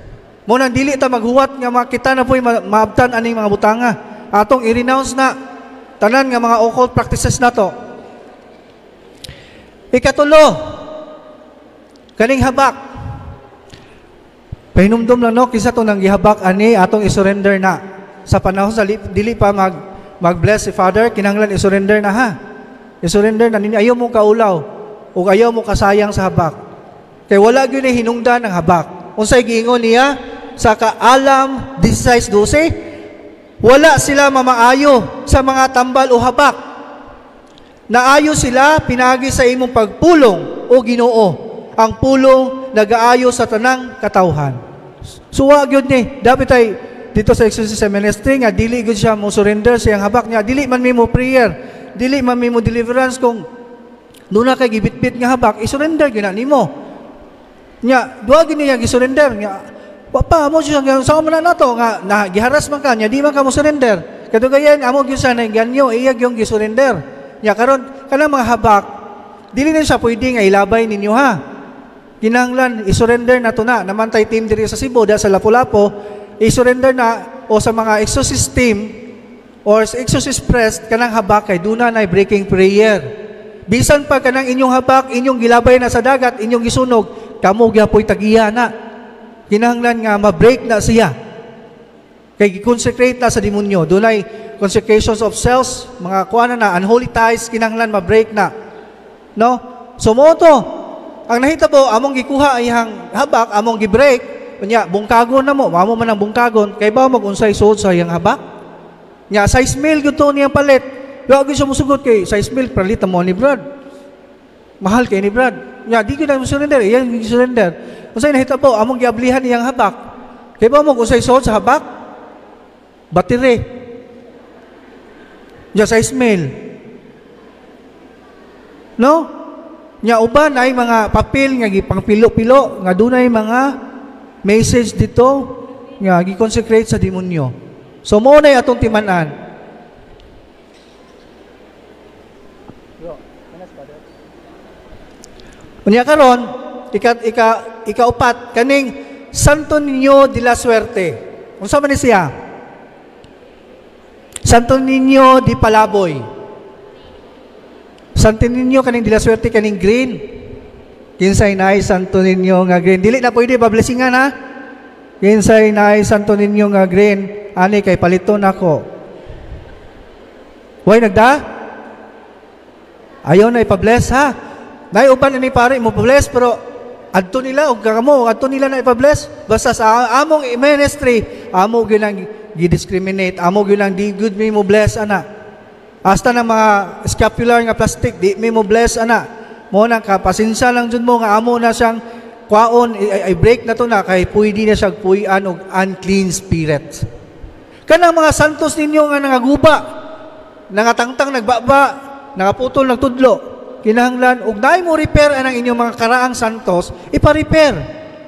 S5: Mo nang dili ta maghuwat nga makita na po'y maabtan aning mga butanga. Atong i-renounce na tanan nga mga occult practices nato. Ikatulo, kaning habak. Pahinumdum lang no, kinsa tong nang gihabak ani atong i-surrender na. Sa panahon sa dili pa mag-bless si Father, kinahanglan i-surrender na ha. I-surrender na ninyo. Ayaw mo kaulaw o ayaw mo kasayang sa habak. Kay wala gyud ni hinungdan ang habak. Unsay giingon niya sa Kaalam 16:12, wala sila mamaayo sa mga tambal o habak. Naayo sila pinaagi sa imong pagpulong, o Ginoo. Ang pulong nagaayo sa tanang katawhan. So wa gyud ni, dapat ay dito sa exorcism ministry nga dili gyud siya mo surrender sa iyang habak niya, dili man mi mo prayer, dili man mi mo deliverance kung duna kay gibitbit nga habak, i-surrender gyud na nimo. Nya, duha gyud niya gi-surrender nya. Wa pa mo siya sa man na nato nga na giharas man ka nya di man ka mo surrender. Kadugayan amo gyud sa ganyo iya gyud gi-surrender. Nya karon kanang mga habak dili na siya pwede nga ilabay ninyo ha. Kinahanglan i-surrender na to na. Namantay team diri sa Cebu da sa Lapu-Lapu, i-surrender na o sa mga exorcist team or sa exorcist priest kanang habak kay duna na breaking prayer. Bisan pa kanang inyong habak, inyong gilabay na sa dagat, inyong gisunog, kamo gyapoy tagiya na. Kinahanglan nga ma-break na siya. Kay gi-consecrate na sa demonyo. Dunay consecrations of cells, mga kuan na unholy ties, kinahanglan ma-break na. No? So mo to, ang nahitabo among gikuha iyang habak, among gi-break, unya bungkagon na mo, mamo man ang bungkagon, kay ba mag-unsay suod sa iyang habak? Nya size mil gyud to niyang palit. Wa gyud siya mosugot kay size mil palit mo ni Brad. Mahal kay ni Brad. Nya di gyud na mo surrender, iyang surrender. Unsay nahitabo among giablihan iyang habak. Kay ba mag-unsay suod sa habak? Battery. Nya size mil. No? Nya uban ay mga papel nga gipangpilo-pilo nga dunay mga message dito nga gi-consecrate sa demonyo. So mo nay atong timan-an. Unya karon ikaupat kaning Santo Niño de la Suerte. Unsa man ni siya? Santo Niño de Palaboy. Santo Niño kaning de la Suerte kaning green. Kinsay naay Santo Niño nga green. Dili na pwede ba blessingan ha? Kinsay naay Santo Niño nga green, ani kay paliton nako. Way nagda? Ayaw na ipa-bless ha. Nay uban ni pare mo pa-bless pero adto nila og kamo, adto nila na ipa-bless. Basta sa among ministry, amo gyud ang gi-discriminate, amo gyud ang di good mi mo bless ana. Hasta ng mga scapular nga plastic, di mi mo bless ana. Mo nang kapasensya lang jud mo nga amo na siyang kwaon, i-break na to na kay pwede na siyang puy-an og unclean spirit. Kanang mga santos ninyo nga nangaguba, nangatangtang nagbaba, nangaputol nagtudlo, kinahanglan og naay mo repair anang inyong mga karaang santos, ipa-repair.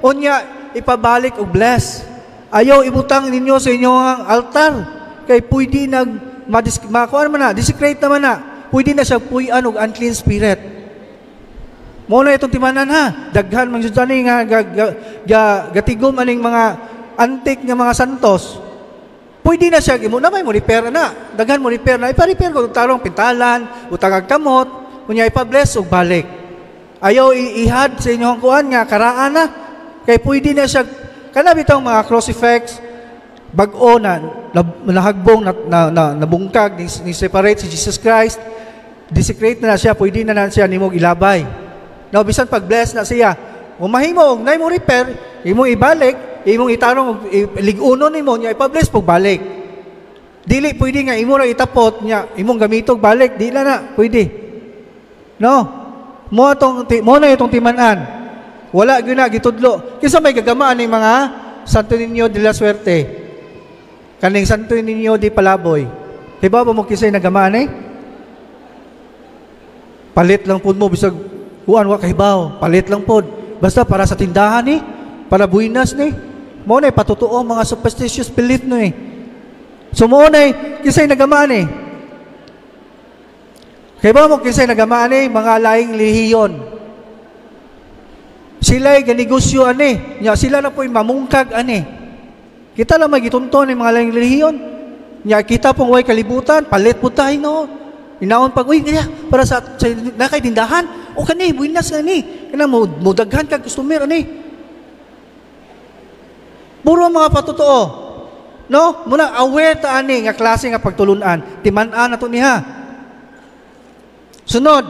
S5: Unya ipabalik og bless. Ayaw ibutang ninyo sa inyong altar kay pwede nag makuan man na, desecrate naman na. Pwede na siya puy-an og unclean spirit. Mo na itong timanan ha. Daghan man jud ani nga gatigom aning mga antik nga mga santos. Pwede na siya imo na may mo repair na. Daghan mo repair na. Ipa-repair ko tarong pintalan, utang kamot, unya ipa-bless og balik. Ayaw ihad sa inyong kuan nga karaan na. Kay pwede na siya kana bitong mga crucifix bag-o na nahagbong na nabungkag ni separate si Jesus Christ, desecrate na siya, pwede na siya nimog ilabay. Now bisan pag-bless na siya, umahimo og nay mo repair, imong ibalik, imong itarong lig-unon nimo nya ipa-bless pag balik. Dili pwede nga imo ra itapot nya imong gamitog balik, di na pwede. No. Mo atong mo na itong timan-an. Wala gyud na gitudlo. Kinsa may gagamaan ning mga Santo Niño de la Suerte? Kaning Santo Niño de Palaboy. Diba ba mo kinsay nagamaan eh? Palit lang pud mo bisag kuan wa kahibaw, palit lang pod. Basta para sa tindahan ni, para buinas ni. Mo na patutuo mga superstitious belief no eh. So mo na kinsay nagamaan eh. Kay ba mo kinsay nagamaan eh mga laing lehiyon. Sila'y ganegosyo ani, nya sila na po'y mamungkag ani. Kita lang may gitunton ni mga laing lehiyon. Nya kita pong way kalibutan, palit po tayo no. Inaon pag uy kaya para sa nakay tindahan, o kani buinas ani. Kana mo daghan kag customer ani. Puro mga patotoo. No? Muna aware ta ani nga klase nga pagtulunan. Timan-an nato niha. Sunod,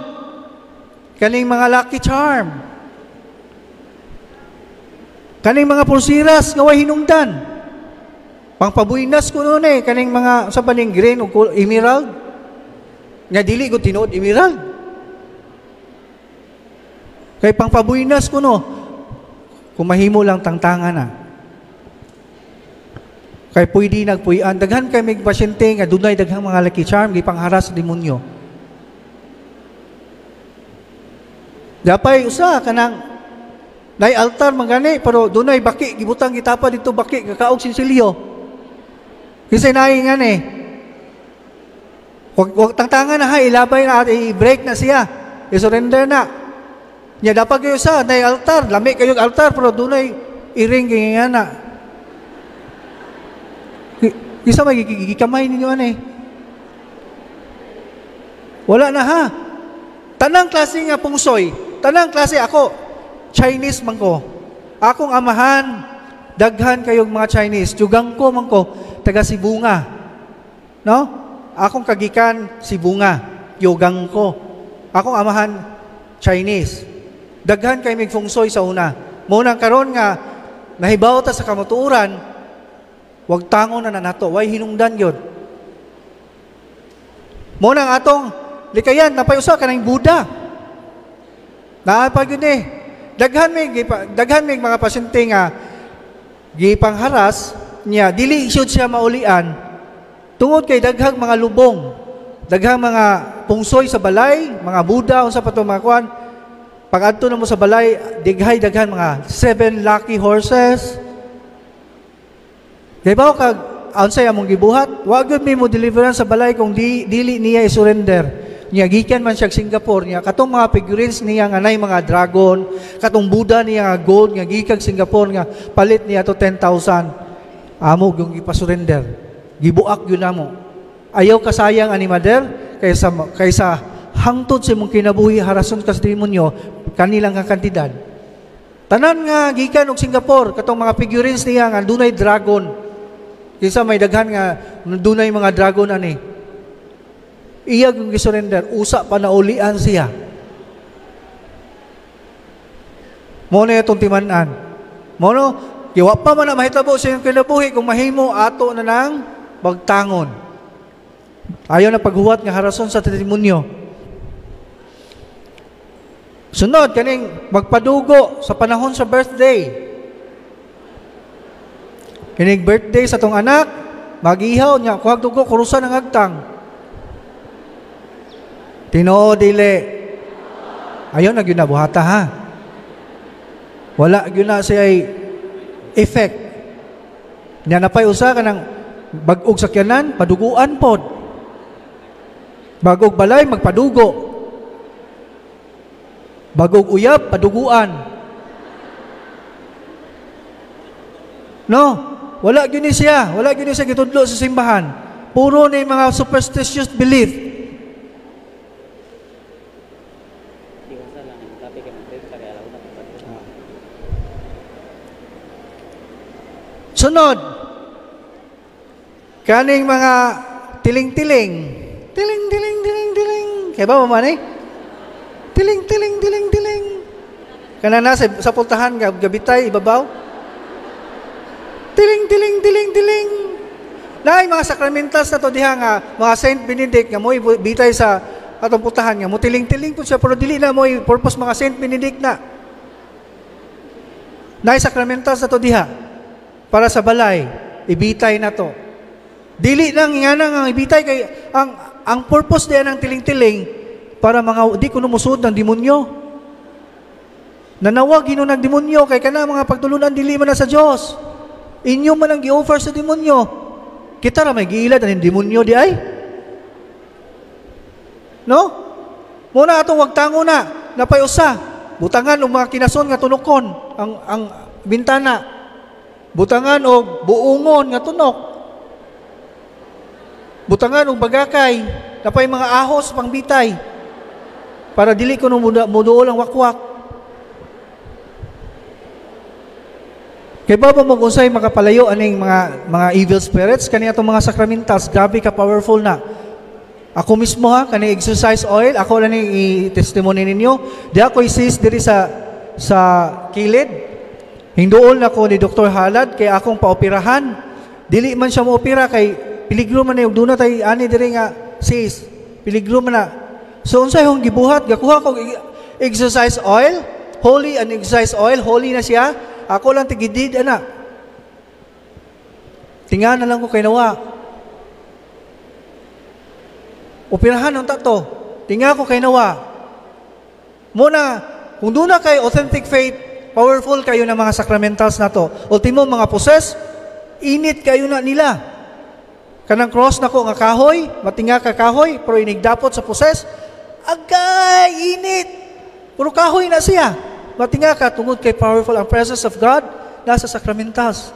S5: kaning mga lucky charm. Kaning mga pulsiras nga way hinungdan. Pangpabuinas ko noon eh, kaning mga sa baning green o emerald. Nga dili ko tinuod emerald. Kay pangpabuinas ko no. Kung mahimo lang tangtangan na. Kay pwede nagpuy-an. Daghan kay may pasyente nga dunay daghang mga lucky charm gipangharas sa demonyo. Dapay usa kanang nay altar man gani pero dunay baki gibutang gitapa dito baki kakaog sinsilyo. Kasi naay ngani. Wag tangtangan na ha, ilabay na i-break na siya. I-surrender na. Nya dapat kayo sa nay altar, lami kayo altar pero dunay iring kay ngana. Isa may gikamay ninyo ani. Wala na ha. Tanang klase nga pungsoy, tanang klase ako, Chinese man ko. Akong amahan, daghan kayong mga Chinese, jugang ko man ko, taga Sibunga. No? Akong kagikan Sibunga, yugang ko. Akong amahan Chinese. Daghan kay mig fungsoy sa una. Mo nang karon nga nahibaw ta sa kamatuoran, wag tango na nato, way hinungdan gyud. Mo nang atong likayan napay usa kanang Buddha. Naa pa gyud ni. Daghan may mga pasyente nga gipangharas niya, dili syud siya maulian tungod kay daghang mga lubong, daghang mga pungsoy sa balay, mga Buddha unsa pa to mga kuan. Pag-adto na mo sa balay, dighay daghan mga 7 lucky horses. Kay ba kag unsay among gibuhat? Wa gyud mi mo deliverance sa balay kung dili niya i-surrender. Niya gikan man siya Singapore niya katong mga figurines niya nga nay mga dragon, katong Buddha niya nga gold nga gikan Singapore nga palit niya to 10,000. Amo gyud gipa-surrender. Gibuak gyud namo. Ayaw kasayang ani mother kaysa hangtod sa imong kinabuhi harason ka sa demonyo kanilang nga kantidad. Tanan nga gikan og Singapore katong mga figurines niya nga dunay dragon. Kinsa may daghan nga dunay mga dragon ani. Iya gyud gisurrender, usa pa naulian siya. Mo na itong timan-an. Mo no, wa pa man na mahitabo sa iyong kinabuhi kung mahimo ato na nang bagtangon. Ayaw na paghuwat nga harason sa demonyo. Sunod, kaning magpadugo sa panahon sa birthday. Kining birthday sa tong anak, magihaw niya, kuhag dugo, kurusan ang agtang. Tinoo, dili. Ayaw na gyud na buhata ha. Wala gyud na siya effect. Niya napay usa ka ng bag-og sakyanan, paduguan pod. Bag-og balay, magpadugo. Bagog uyab, paduguan. No, wala gyud ni siya. Wala gyud ni siya gitudlo sa simbahan. Puro ni mga superstitious belief. Sunod, kaning mga tiling-tiling. Tiling, tiling, tiling, tiling. Kaya ba mamani? Tiling, tiling, tiling, tiling. Kana na sa pultahan, gabitay, ibabaw. Tiling, tiling, tiling, tiling. Naay mga sakramentals na to diha nga, mga Saint Benedict nga mo'y bitay sa atong pultahan nga, mo tiling-tiling po siya, pero dili na mo'y purpose mga Saint Benedict na. Naay sakramentals na to diha. Para sa balay, ibitay na to. Dili lang nga nang ang ibitay kay ang purpose diha ng tiling-tiling para mga di kuno musud ng demonyo. Nanawag hinon ng demonyo kay kana mga pagtulunan dili man na sa Dios. Inyo man ang gi-offer sa demonyo. Kita ra may giilad aning demonyo di ay. No? Muna atong wagtango na napay usa. Butangan og mga kinason nga tunokon ang bintana. Butangan og buungon nga tunok. Butangan og bagakay, napay mga ahos pangbitay. Para dili kuno muduol ang wakwak. Kay ba mo unsay makapalayo aning mga evil spirits kani atong mga sakramentals, grabe ka powerful na. Ako mismo ha, kani exercise oil, ako lang ni i-testimony ninyo. Di ako isis diri sa kilid. Hinduol na ko ni Dr. Halad kay akong paoperahan. Dili man siya moopera kay peligro man og duna tay ani diri nga sis. Peligro man na. So unsay akong gibuhat, gakuha ko exercise oil, holy and exercise oil, holy na siya. Ako lang tigidid ana. Tinga na lang ko kay nawa. Operahan ang tato. Tinga ko kay nawa. Muna, kung doon na kay authentic faith, powerful kayo ng mga sacramentals na to. Ultimo, mga poses, init kayo na nila. Kanang cross na ko nga kahoy, matinga ka kahoy, pero inigdapot sa poses, agay, init. Puro kahoy na siya. Matinga ka, tungod kay powerful ang presence of God, nasa sacramentals.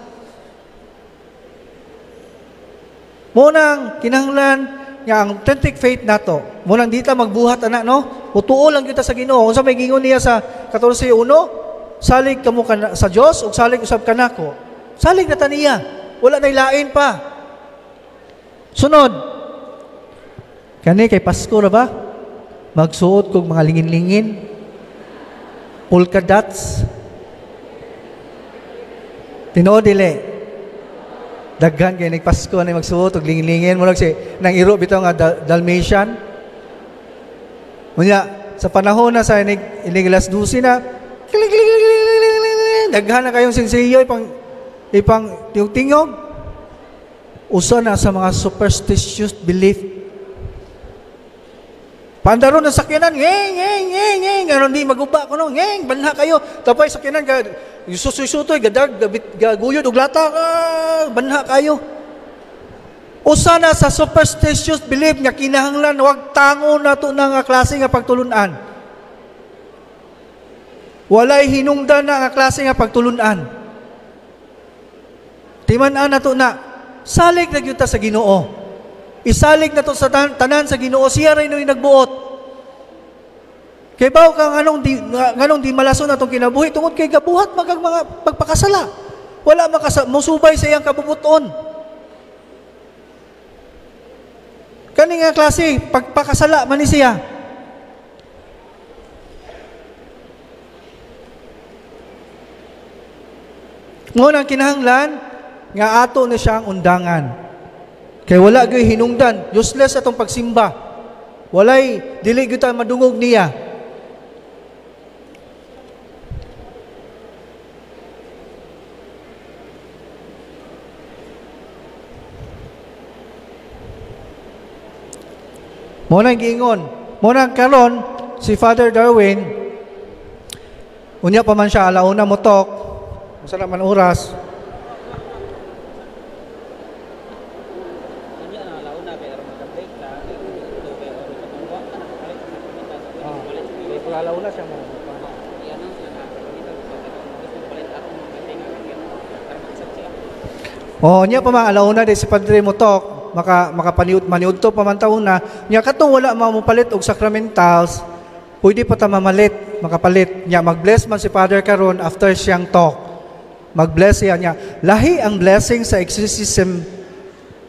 S5: Munang kinahanglan nga ang authentic faith nato. Munang di ta magbuhat ana, no? Mutuo lang kita sa Ginoo. Unsa may gingon niya sa 14:1? Salig kamo sa Dios ug salig usab kanako. Salig na ta niya. Wala nay lain pa. Sunod. Kani kay Pasko ra ba? Magsuot kog mga lingin-lingin. Polka dots. Tinuod dili. Daghan kay nagpasko na magsuot og lingin-lingin murag si nang iro bitaw nga Dalmatian. Unya sa panahon na sa inig alas 12 na, kiling, kiling, kiling, kiling, kiling, kiling, daghan na kayong sinsiyo ipang tingog. Usa na sa mga superstitious belief. Pandaro ng sakyanan, ngeng, ngeng, ngeng, ngeng, aron di maguba ko no, ngeng, banha kayo. Tapay sakyanan, susuy-sutoy, gadag, gaguyod, og lata, banha kayo. Usa na sa superstitious belief nga kinahanglan wag tango na to na nga klase nga pagtulunan. Walay hinungdan na nga klase nga pagtulunan. Timan-an na to na, salig na gyud ta sa Ginoo. Isalig na to sa tanan sa Ginoo, siya rin yung nagbuot. Kay baw ka nganong di malason atong kinabuhi tungod kay gabuhat magag mga pagpakasala. Wala musubay sa iyang kabubuton. Kani nga klase pagpakasala man ni siya. Ngunang kinahanglan nga ato ni siyang undangan. Kay wala gyud hinungdan, useless atong pagsimba. Walay dili gyud ta madungog niya. Mo nang giingon, mo nang karon si Father Darwin unya pa man siya alauna motok, unsa na man oras. Oh, niya pa man alauna di si Padre motok, makapaniud maniud to pa man taon na. Nya katong wala mamupalit og sacramentals, pwede pa ta mamalit, makapalit. Nya mag-bless man si Father karon after siyang talk. Mag-bless siya niya. Lahi ang blessing sa exorcism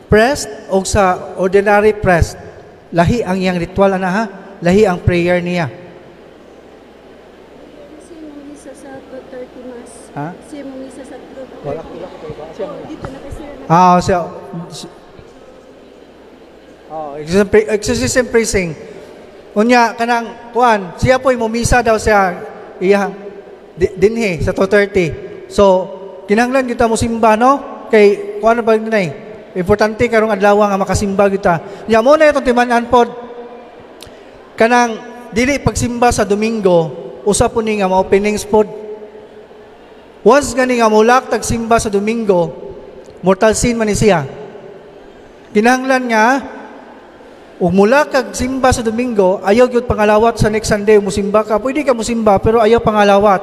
S5: priest o sa ordinary priest. Lahi ang iyang ritual ana ha. Lahi ang prayer niya.
S3: Si Misa sa 2:30 mass.
S5: Ha?
S3: Si Misa sa 2:30.
S5: Wala ko ba? Siya
S3: Oh, dito na kasi.
S5: Ah, siya. Oh, exorcism preaching. Unya kanang kuan, siya po'y mumisa daw siya iyang dinhi sa 2:30. So, kinahanglan kita mo simba no? Kay kuan ba dinay? Importante karong adlaw nga makasimba kita. Nya mo na itong timan-an pod. Kanang dili pagsimba sa Domingo, usa po ni nga mga openings pod. Once gani nga mulak tagsimba sa Domingo, mortal sin man ni siya. Kinahanglan nga ug mula kag simba sa Domingo, ayaw gyud pangalawat sa next Sunday musimba ka. Pwede ka musimba pero ayaw pangalawat.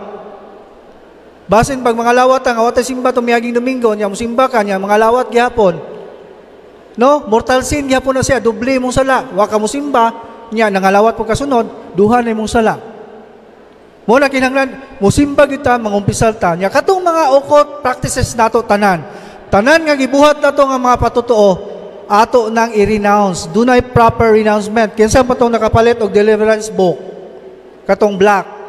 S5: Basin pag mangalawat ang awat simba tumiaging Domingo, nya musimba ka nya mangalawat gihapon. No, mortal sin gihapon na siya, doble imong sala. Wa ka musimba, nya nangalawat pag kasunod, duha na imong sala. Mo na kinahanglan musimba gyud ta, mangumpisal ta. Nya katong mga occult practices nato tanan. Tanan nga gibuhat nato nga mga patutuo, ato nang i-renounce. Dunay proper renouncement. Kinsa pa tong nakapalit og deliverance book? Katong black.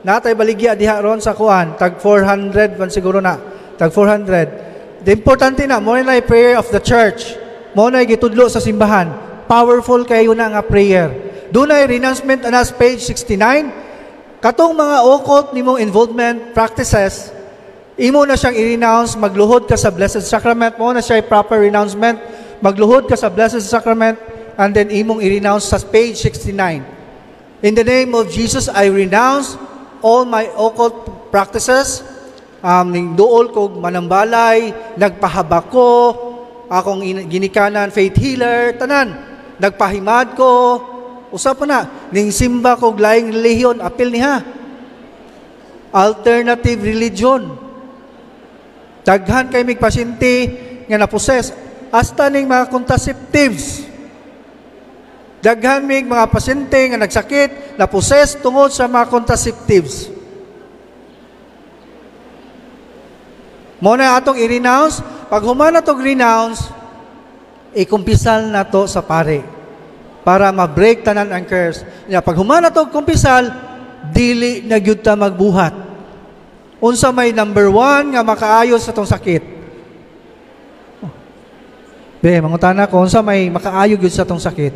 S5: Natay baligya diha ron sa kuan, tag 400 man siguro na. Tag 400. The importante na mo na prayer of the church. Mo na gitudlo sa simbahan. Powerful kayo na nga prayer. Dunay renouncement anas page 69. Katong mga occult nimong involvement practices, imo na siyang i-renounce, magluhod ka sa Blessed Sacrament, mo na siya proper renouncement, magluhod ka sa Blessed Sacrament, and then imong i-renounce sa page 69. In the name of Jesus, I renounce all my occult practices. Ning duol kog manambalay, nagpahaba ko, akong ginikanan, faith healer, tanan. Nagpahimad ko, usap pa na, ning simba kog laing relihiyon, apil niha. Alternative religion. Daghan kay mig pasyente nga na-possess hasta ning mga contraceptives. Daghan mig mga pasyente nga nagsakit, na-possess tungod sa mga contraceptives. Mo na atong i-renounce. Pag human na itong renounce, ikumpisal na to sa pare para ma-break tanan ang curse. Ya, pag human na itong kumpisal, dili na gyud ta magbuhat. Unsa may number 1 nga makaayo sa tong sakit? Be, mangutana ko, unsa may makaayo gyud sa tong sakit?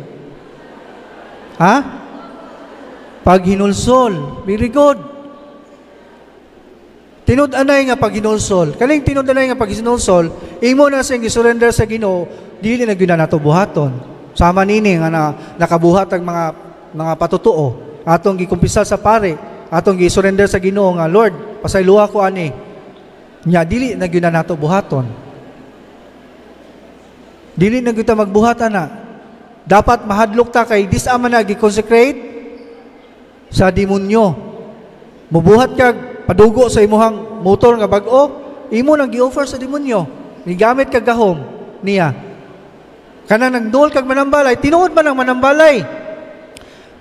S5: Ha? Paghinulsol. Very good. Tinud-anay nga paghinulsol. Kaning tinud-anay nga paghinulsol, imo na siyang gisurrender sa Ginoo, dili na gyud na nato buhaton. Sama nini nga nakabuhat ang mga patutuo, atong gikumpisal sa pare, atong gisurrender sa Ginoo nga Lord, pasayloa ko ani. Nya dili na gyud na nato buhaton. Dili na gyud ta magbuhat ana. Dapat mahadlok ta kay dis-ama na gi-consecrate sa demonyo. Mubuhat kag padugo sa imuhang motor nga bag-o, imo nang gi-offer sa demonyo. Gigamit kag gahom niya. Kanang nagduol kag manambalay, tinuod man ang manambalay.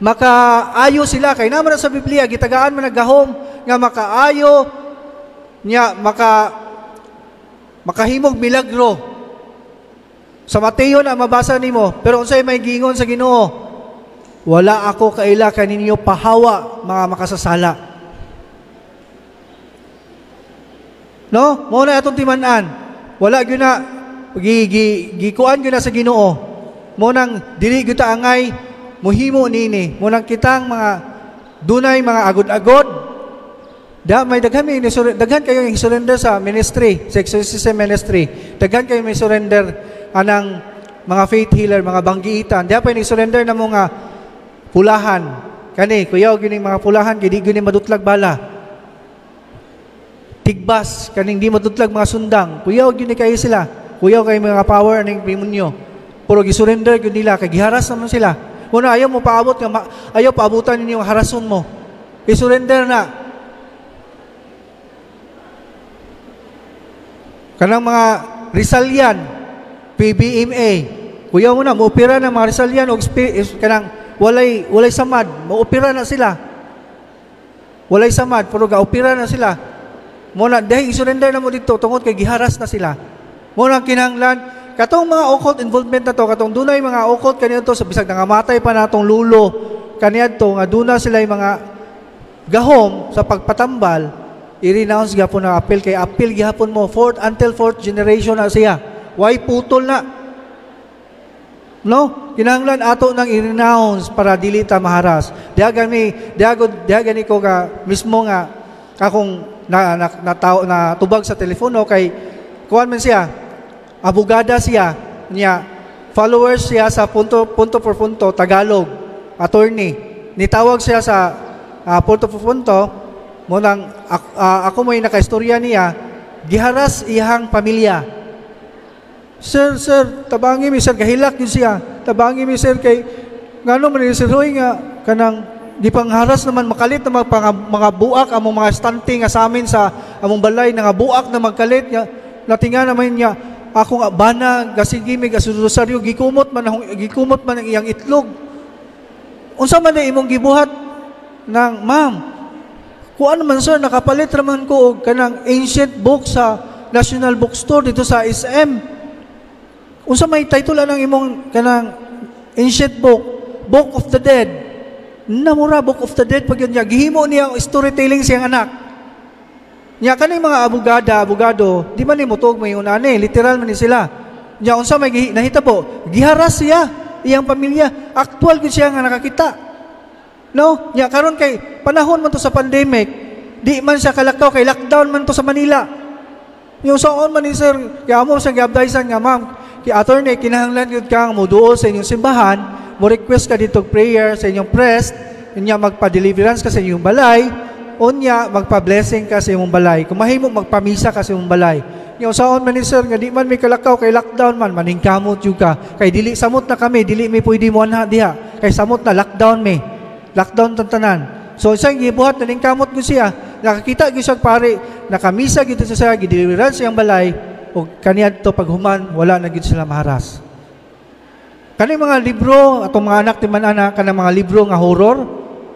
S5: Makaayo sila kay naman sa Biblia gitagaan man ang gahom nga makaayo niya makahimog milagro. Sa Mateo na mabasa nimo, pero unsay may giingon sa Ginoo? Wala ako kaila kaninyo pahawa mga makasasala. No? Mao na atong timan-an. Wala gyud na gikuan gyud na sa Ginoo. Mao nang dili gyud ta angay mohimo nini. Mao nang kitang mga dunay mga agod-agod. Da may daghan may daghan kayo yung surrender sa ministry, sa exorcism ministry. Daghan kayo may surrender anang mga faith healer, mga banggiitan. Diha pa ni surrender na mo nga pulahan. Kani kuyaw gyud mga pulahan kay di gyud madutlag bala. Tigbas kaning di madutlag mga sundang. Kuyaw gyud ni kayo sila. Kuyaw kay mga power aning demonyo. Pero gisurrender gyud nila kay giharas naman sila. Una ayaw mo paabot nga ayaw paabutan ninyo ang harason mo. I-surrender na. Kanang mga Rizalian, PBMA, kuyaw mo na, muopera na mga Rizalian og kanang walay samad, muopera na sila. Walay samad, pero gaopera na sila. Mo na dahil i-surrender na mo dito tungod kay giharas na sila. Mo na kinahanglan katong mga occult involvement na to, katong dunay mga occult kaniadto sa bisag nangamatay pa natong lulo kaniadto nga duna sila yung mga gahom sa pagpatambal, i-renounce gihapon na appeal kay appeal gihapon mo fourth until fourth generation na siya. Why putol na? No, kinahanglan ato nang i-renounce para dili ta maharas. Diha gani ko ka mismo nga akong na tubag sa telepono kay kuan man siya, abogada siya niya, followers siya sa punto punto por punto Tagalog, attorney. Nitawag siya sa punto por punto mo nang ako mo'y nakaistorya niya, giharas iyang pamilya. Sir, tabangi mi sir, gahilak yun siya. Tabangi mi sir kay ngano man ni sir hoy nga kanang gipangharas naman makalit na mga buak among mga stante nga sa amin sa among balay nga buak na magkalit nga natinga naman niya akong bana gasigi mi gasurosaryo gikumot man ang iyang itlog. Unsa man na imong gibuhat nang ma'am? Kuan man sir, nakapalit raman ko og kanang ancient book sa National Bookstore dito sa SM. Unsa may title anang imong kanang ancient book, Book of the Dead. Namura Book of the Dead pag yun niya gihimo niya ang storytelling siyang anak. Nya kaning mga abogado, di man ni motog may unani, literal man ni sila. Nya unsa may nahitabo, giharas siya. iyang pamilya. Aktual gyud siya nga nakakita. No? Nya karon kay panahon man to sa pandemic, di man siya kalakaw kay lockdown man to sa Manila. Yung saon man ni sir, kaya mo siya giabdaysan nga ma'am, kay attorney kinahanglan gyud kang moduol sa inyong simbahan, mo request ka dito prayer sa inyong priest, unya magpa-deliverance ka sa inyong balay, unya magpa-blessing ka sa imong balay. Kung mahimo magpamisa ka sa imong balay. Yung saon man ni sir nga di man may kalakaw kay lockdown man, maningkamot jud ka. Kay dili samot na kami, dili mi pwede mo anha diha. Kay samot na lockdown mi. Lockdown tantanan. So isang gibuhat naningkamot gyud siya. Nakakita gyud siya pare, nakamisa gyud siya, gideliverance siyang balay ug kaniadto paghuman wala na gyud sila maharas. Kani mga libro atong mga anak ti man ana kanang mga libro nga horror,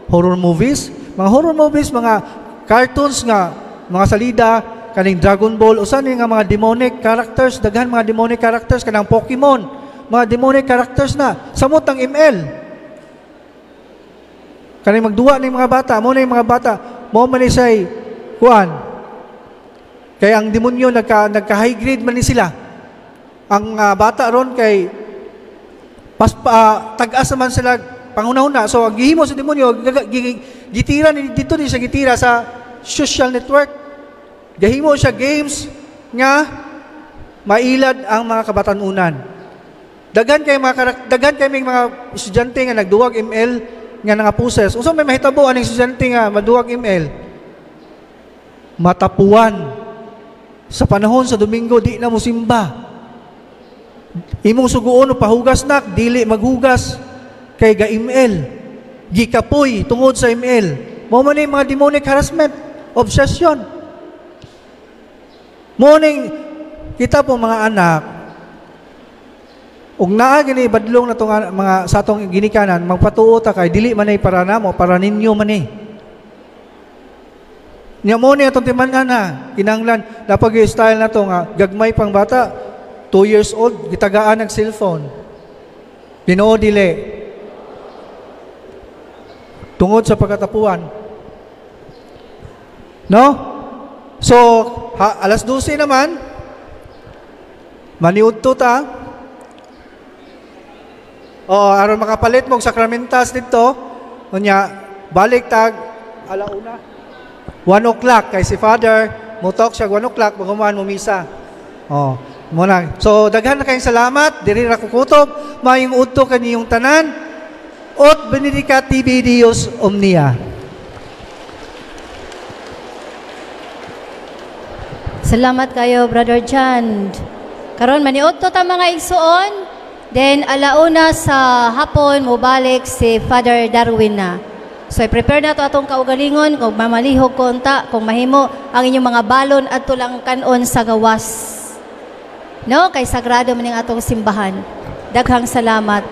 S5: horror movies, mga horror movies, mga cartoons nga mga salida kaning Dragon Ball usa ni nga mga demonic characters, daghan mga demonic characters kanang Pokemon, mga demonic characters na samot ang ML. Kaning magduwa ni mga bata, mo na yung mga bata, mo man ni say kuan. Kay ang demonyo nagka high grade man ni sila. Ang bata ron kay pas tag-as naman sila panghuna-huna. So ang gihimo sa demonyo, gitira ni dito ni siya gitira sa social network. Gahimo siya games nga mailad ang mga kabatanunan. Daghan kay mga daghan kay mga estudyante nga nagduwag ML nga nangaposes. Unsa may mahitabo aning estudyante nga maduwag ML? Matapuan. Sa panahon sa Domingo di na mosimba. Imong suguon o pahugas nak, dili maghugas kay ga ML. Gikapoy tungod sa ML. Mao man ni mga demonic harassment, obsession. Mao ning kita po mga anak ug naa gini badlong na tong mga sa atong ginikanan magpatuo ta kay dili man ay para namo, para ninyo man ni. Nya mo ni atong timan-an ha, kinahanglan napag style na to nga gagmay pang bata, 2 years old gitagaan ng cellphone. Tinuod dili. Tungod sa pagkatapuan. No? So, alas 12 naman, maniudto ta. O, aron makapalit mong sakramentas dito, unya, balik tag, alauna, 1 o'clock, kay si Father, mutok siya 1 o'clock, magumaan mo misa. O, muna. So, daghan na kayong salamat, diri ra kukutob, maayong udto kaniyong tanan, Ut benedicat tibi Deus omnia.
S4: Salamat kayo, Brother John. Karon maniudto ta mga igsuon, then alauna sa hapon mobalik si Father Darwin na. So i-prepare na to atong kaugalingon kung mamalihog konta, kung mahimo ang inyong mga balon adto lang kanon sa gawas. No, kay sagrado man ning atong simbahan. Daghang salamat.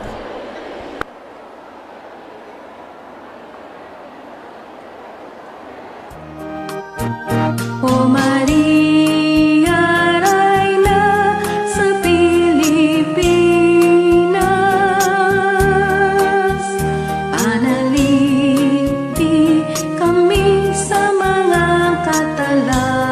S6: O Maria, Reyna sa Pilipinas, panalipin kami sa mga katalagman.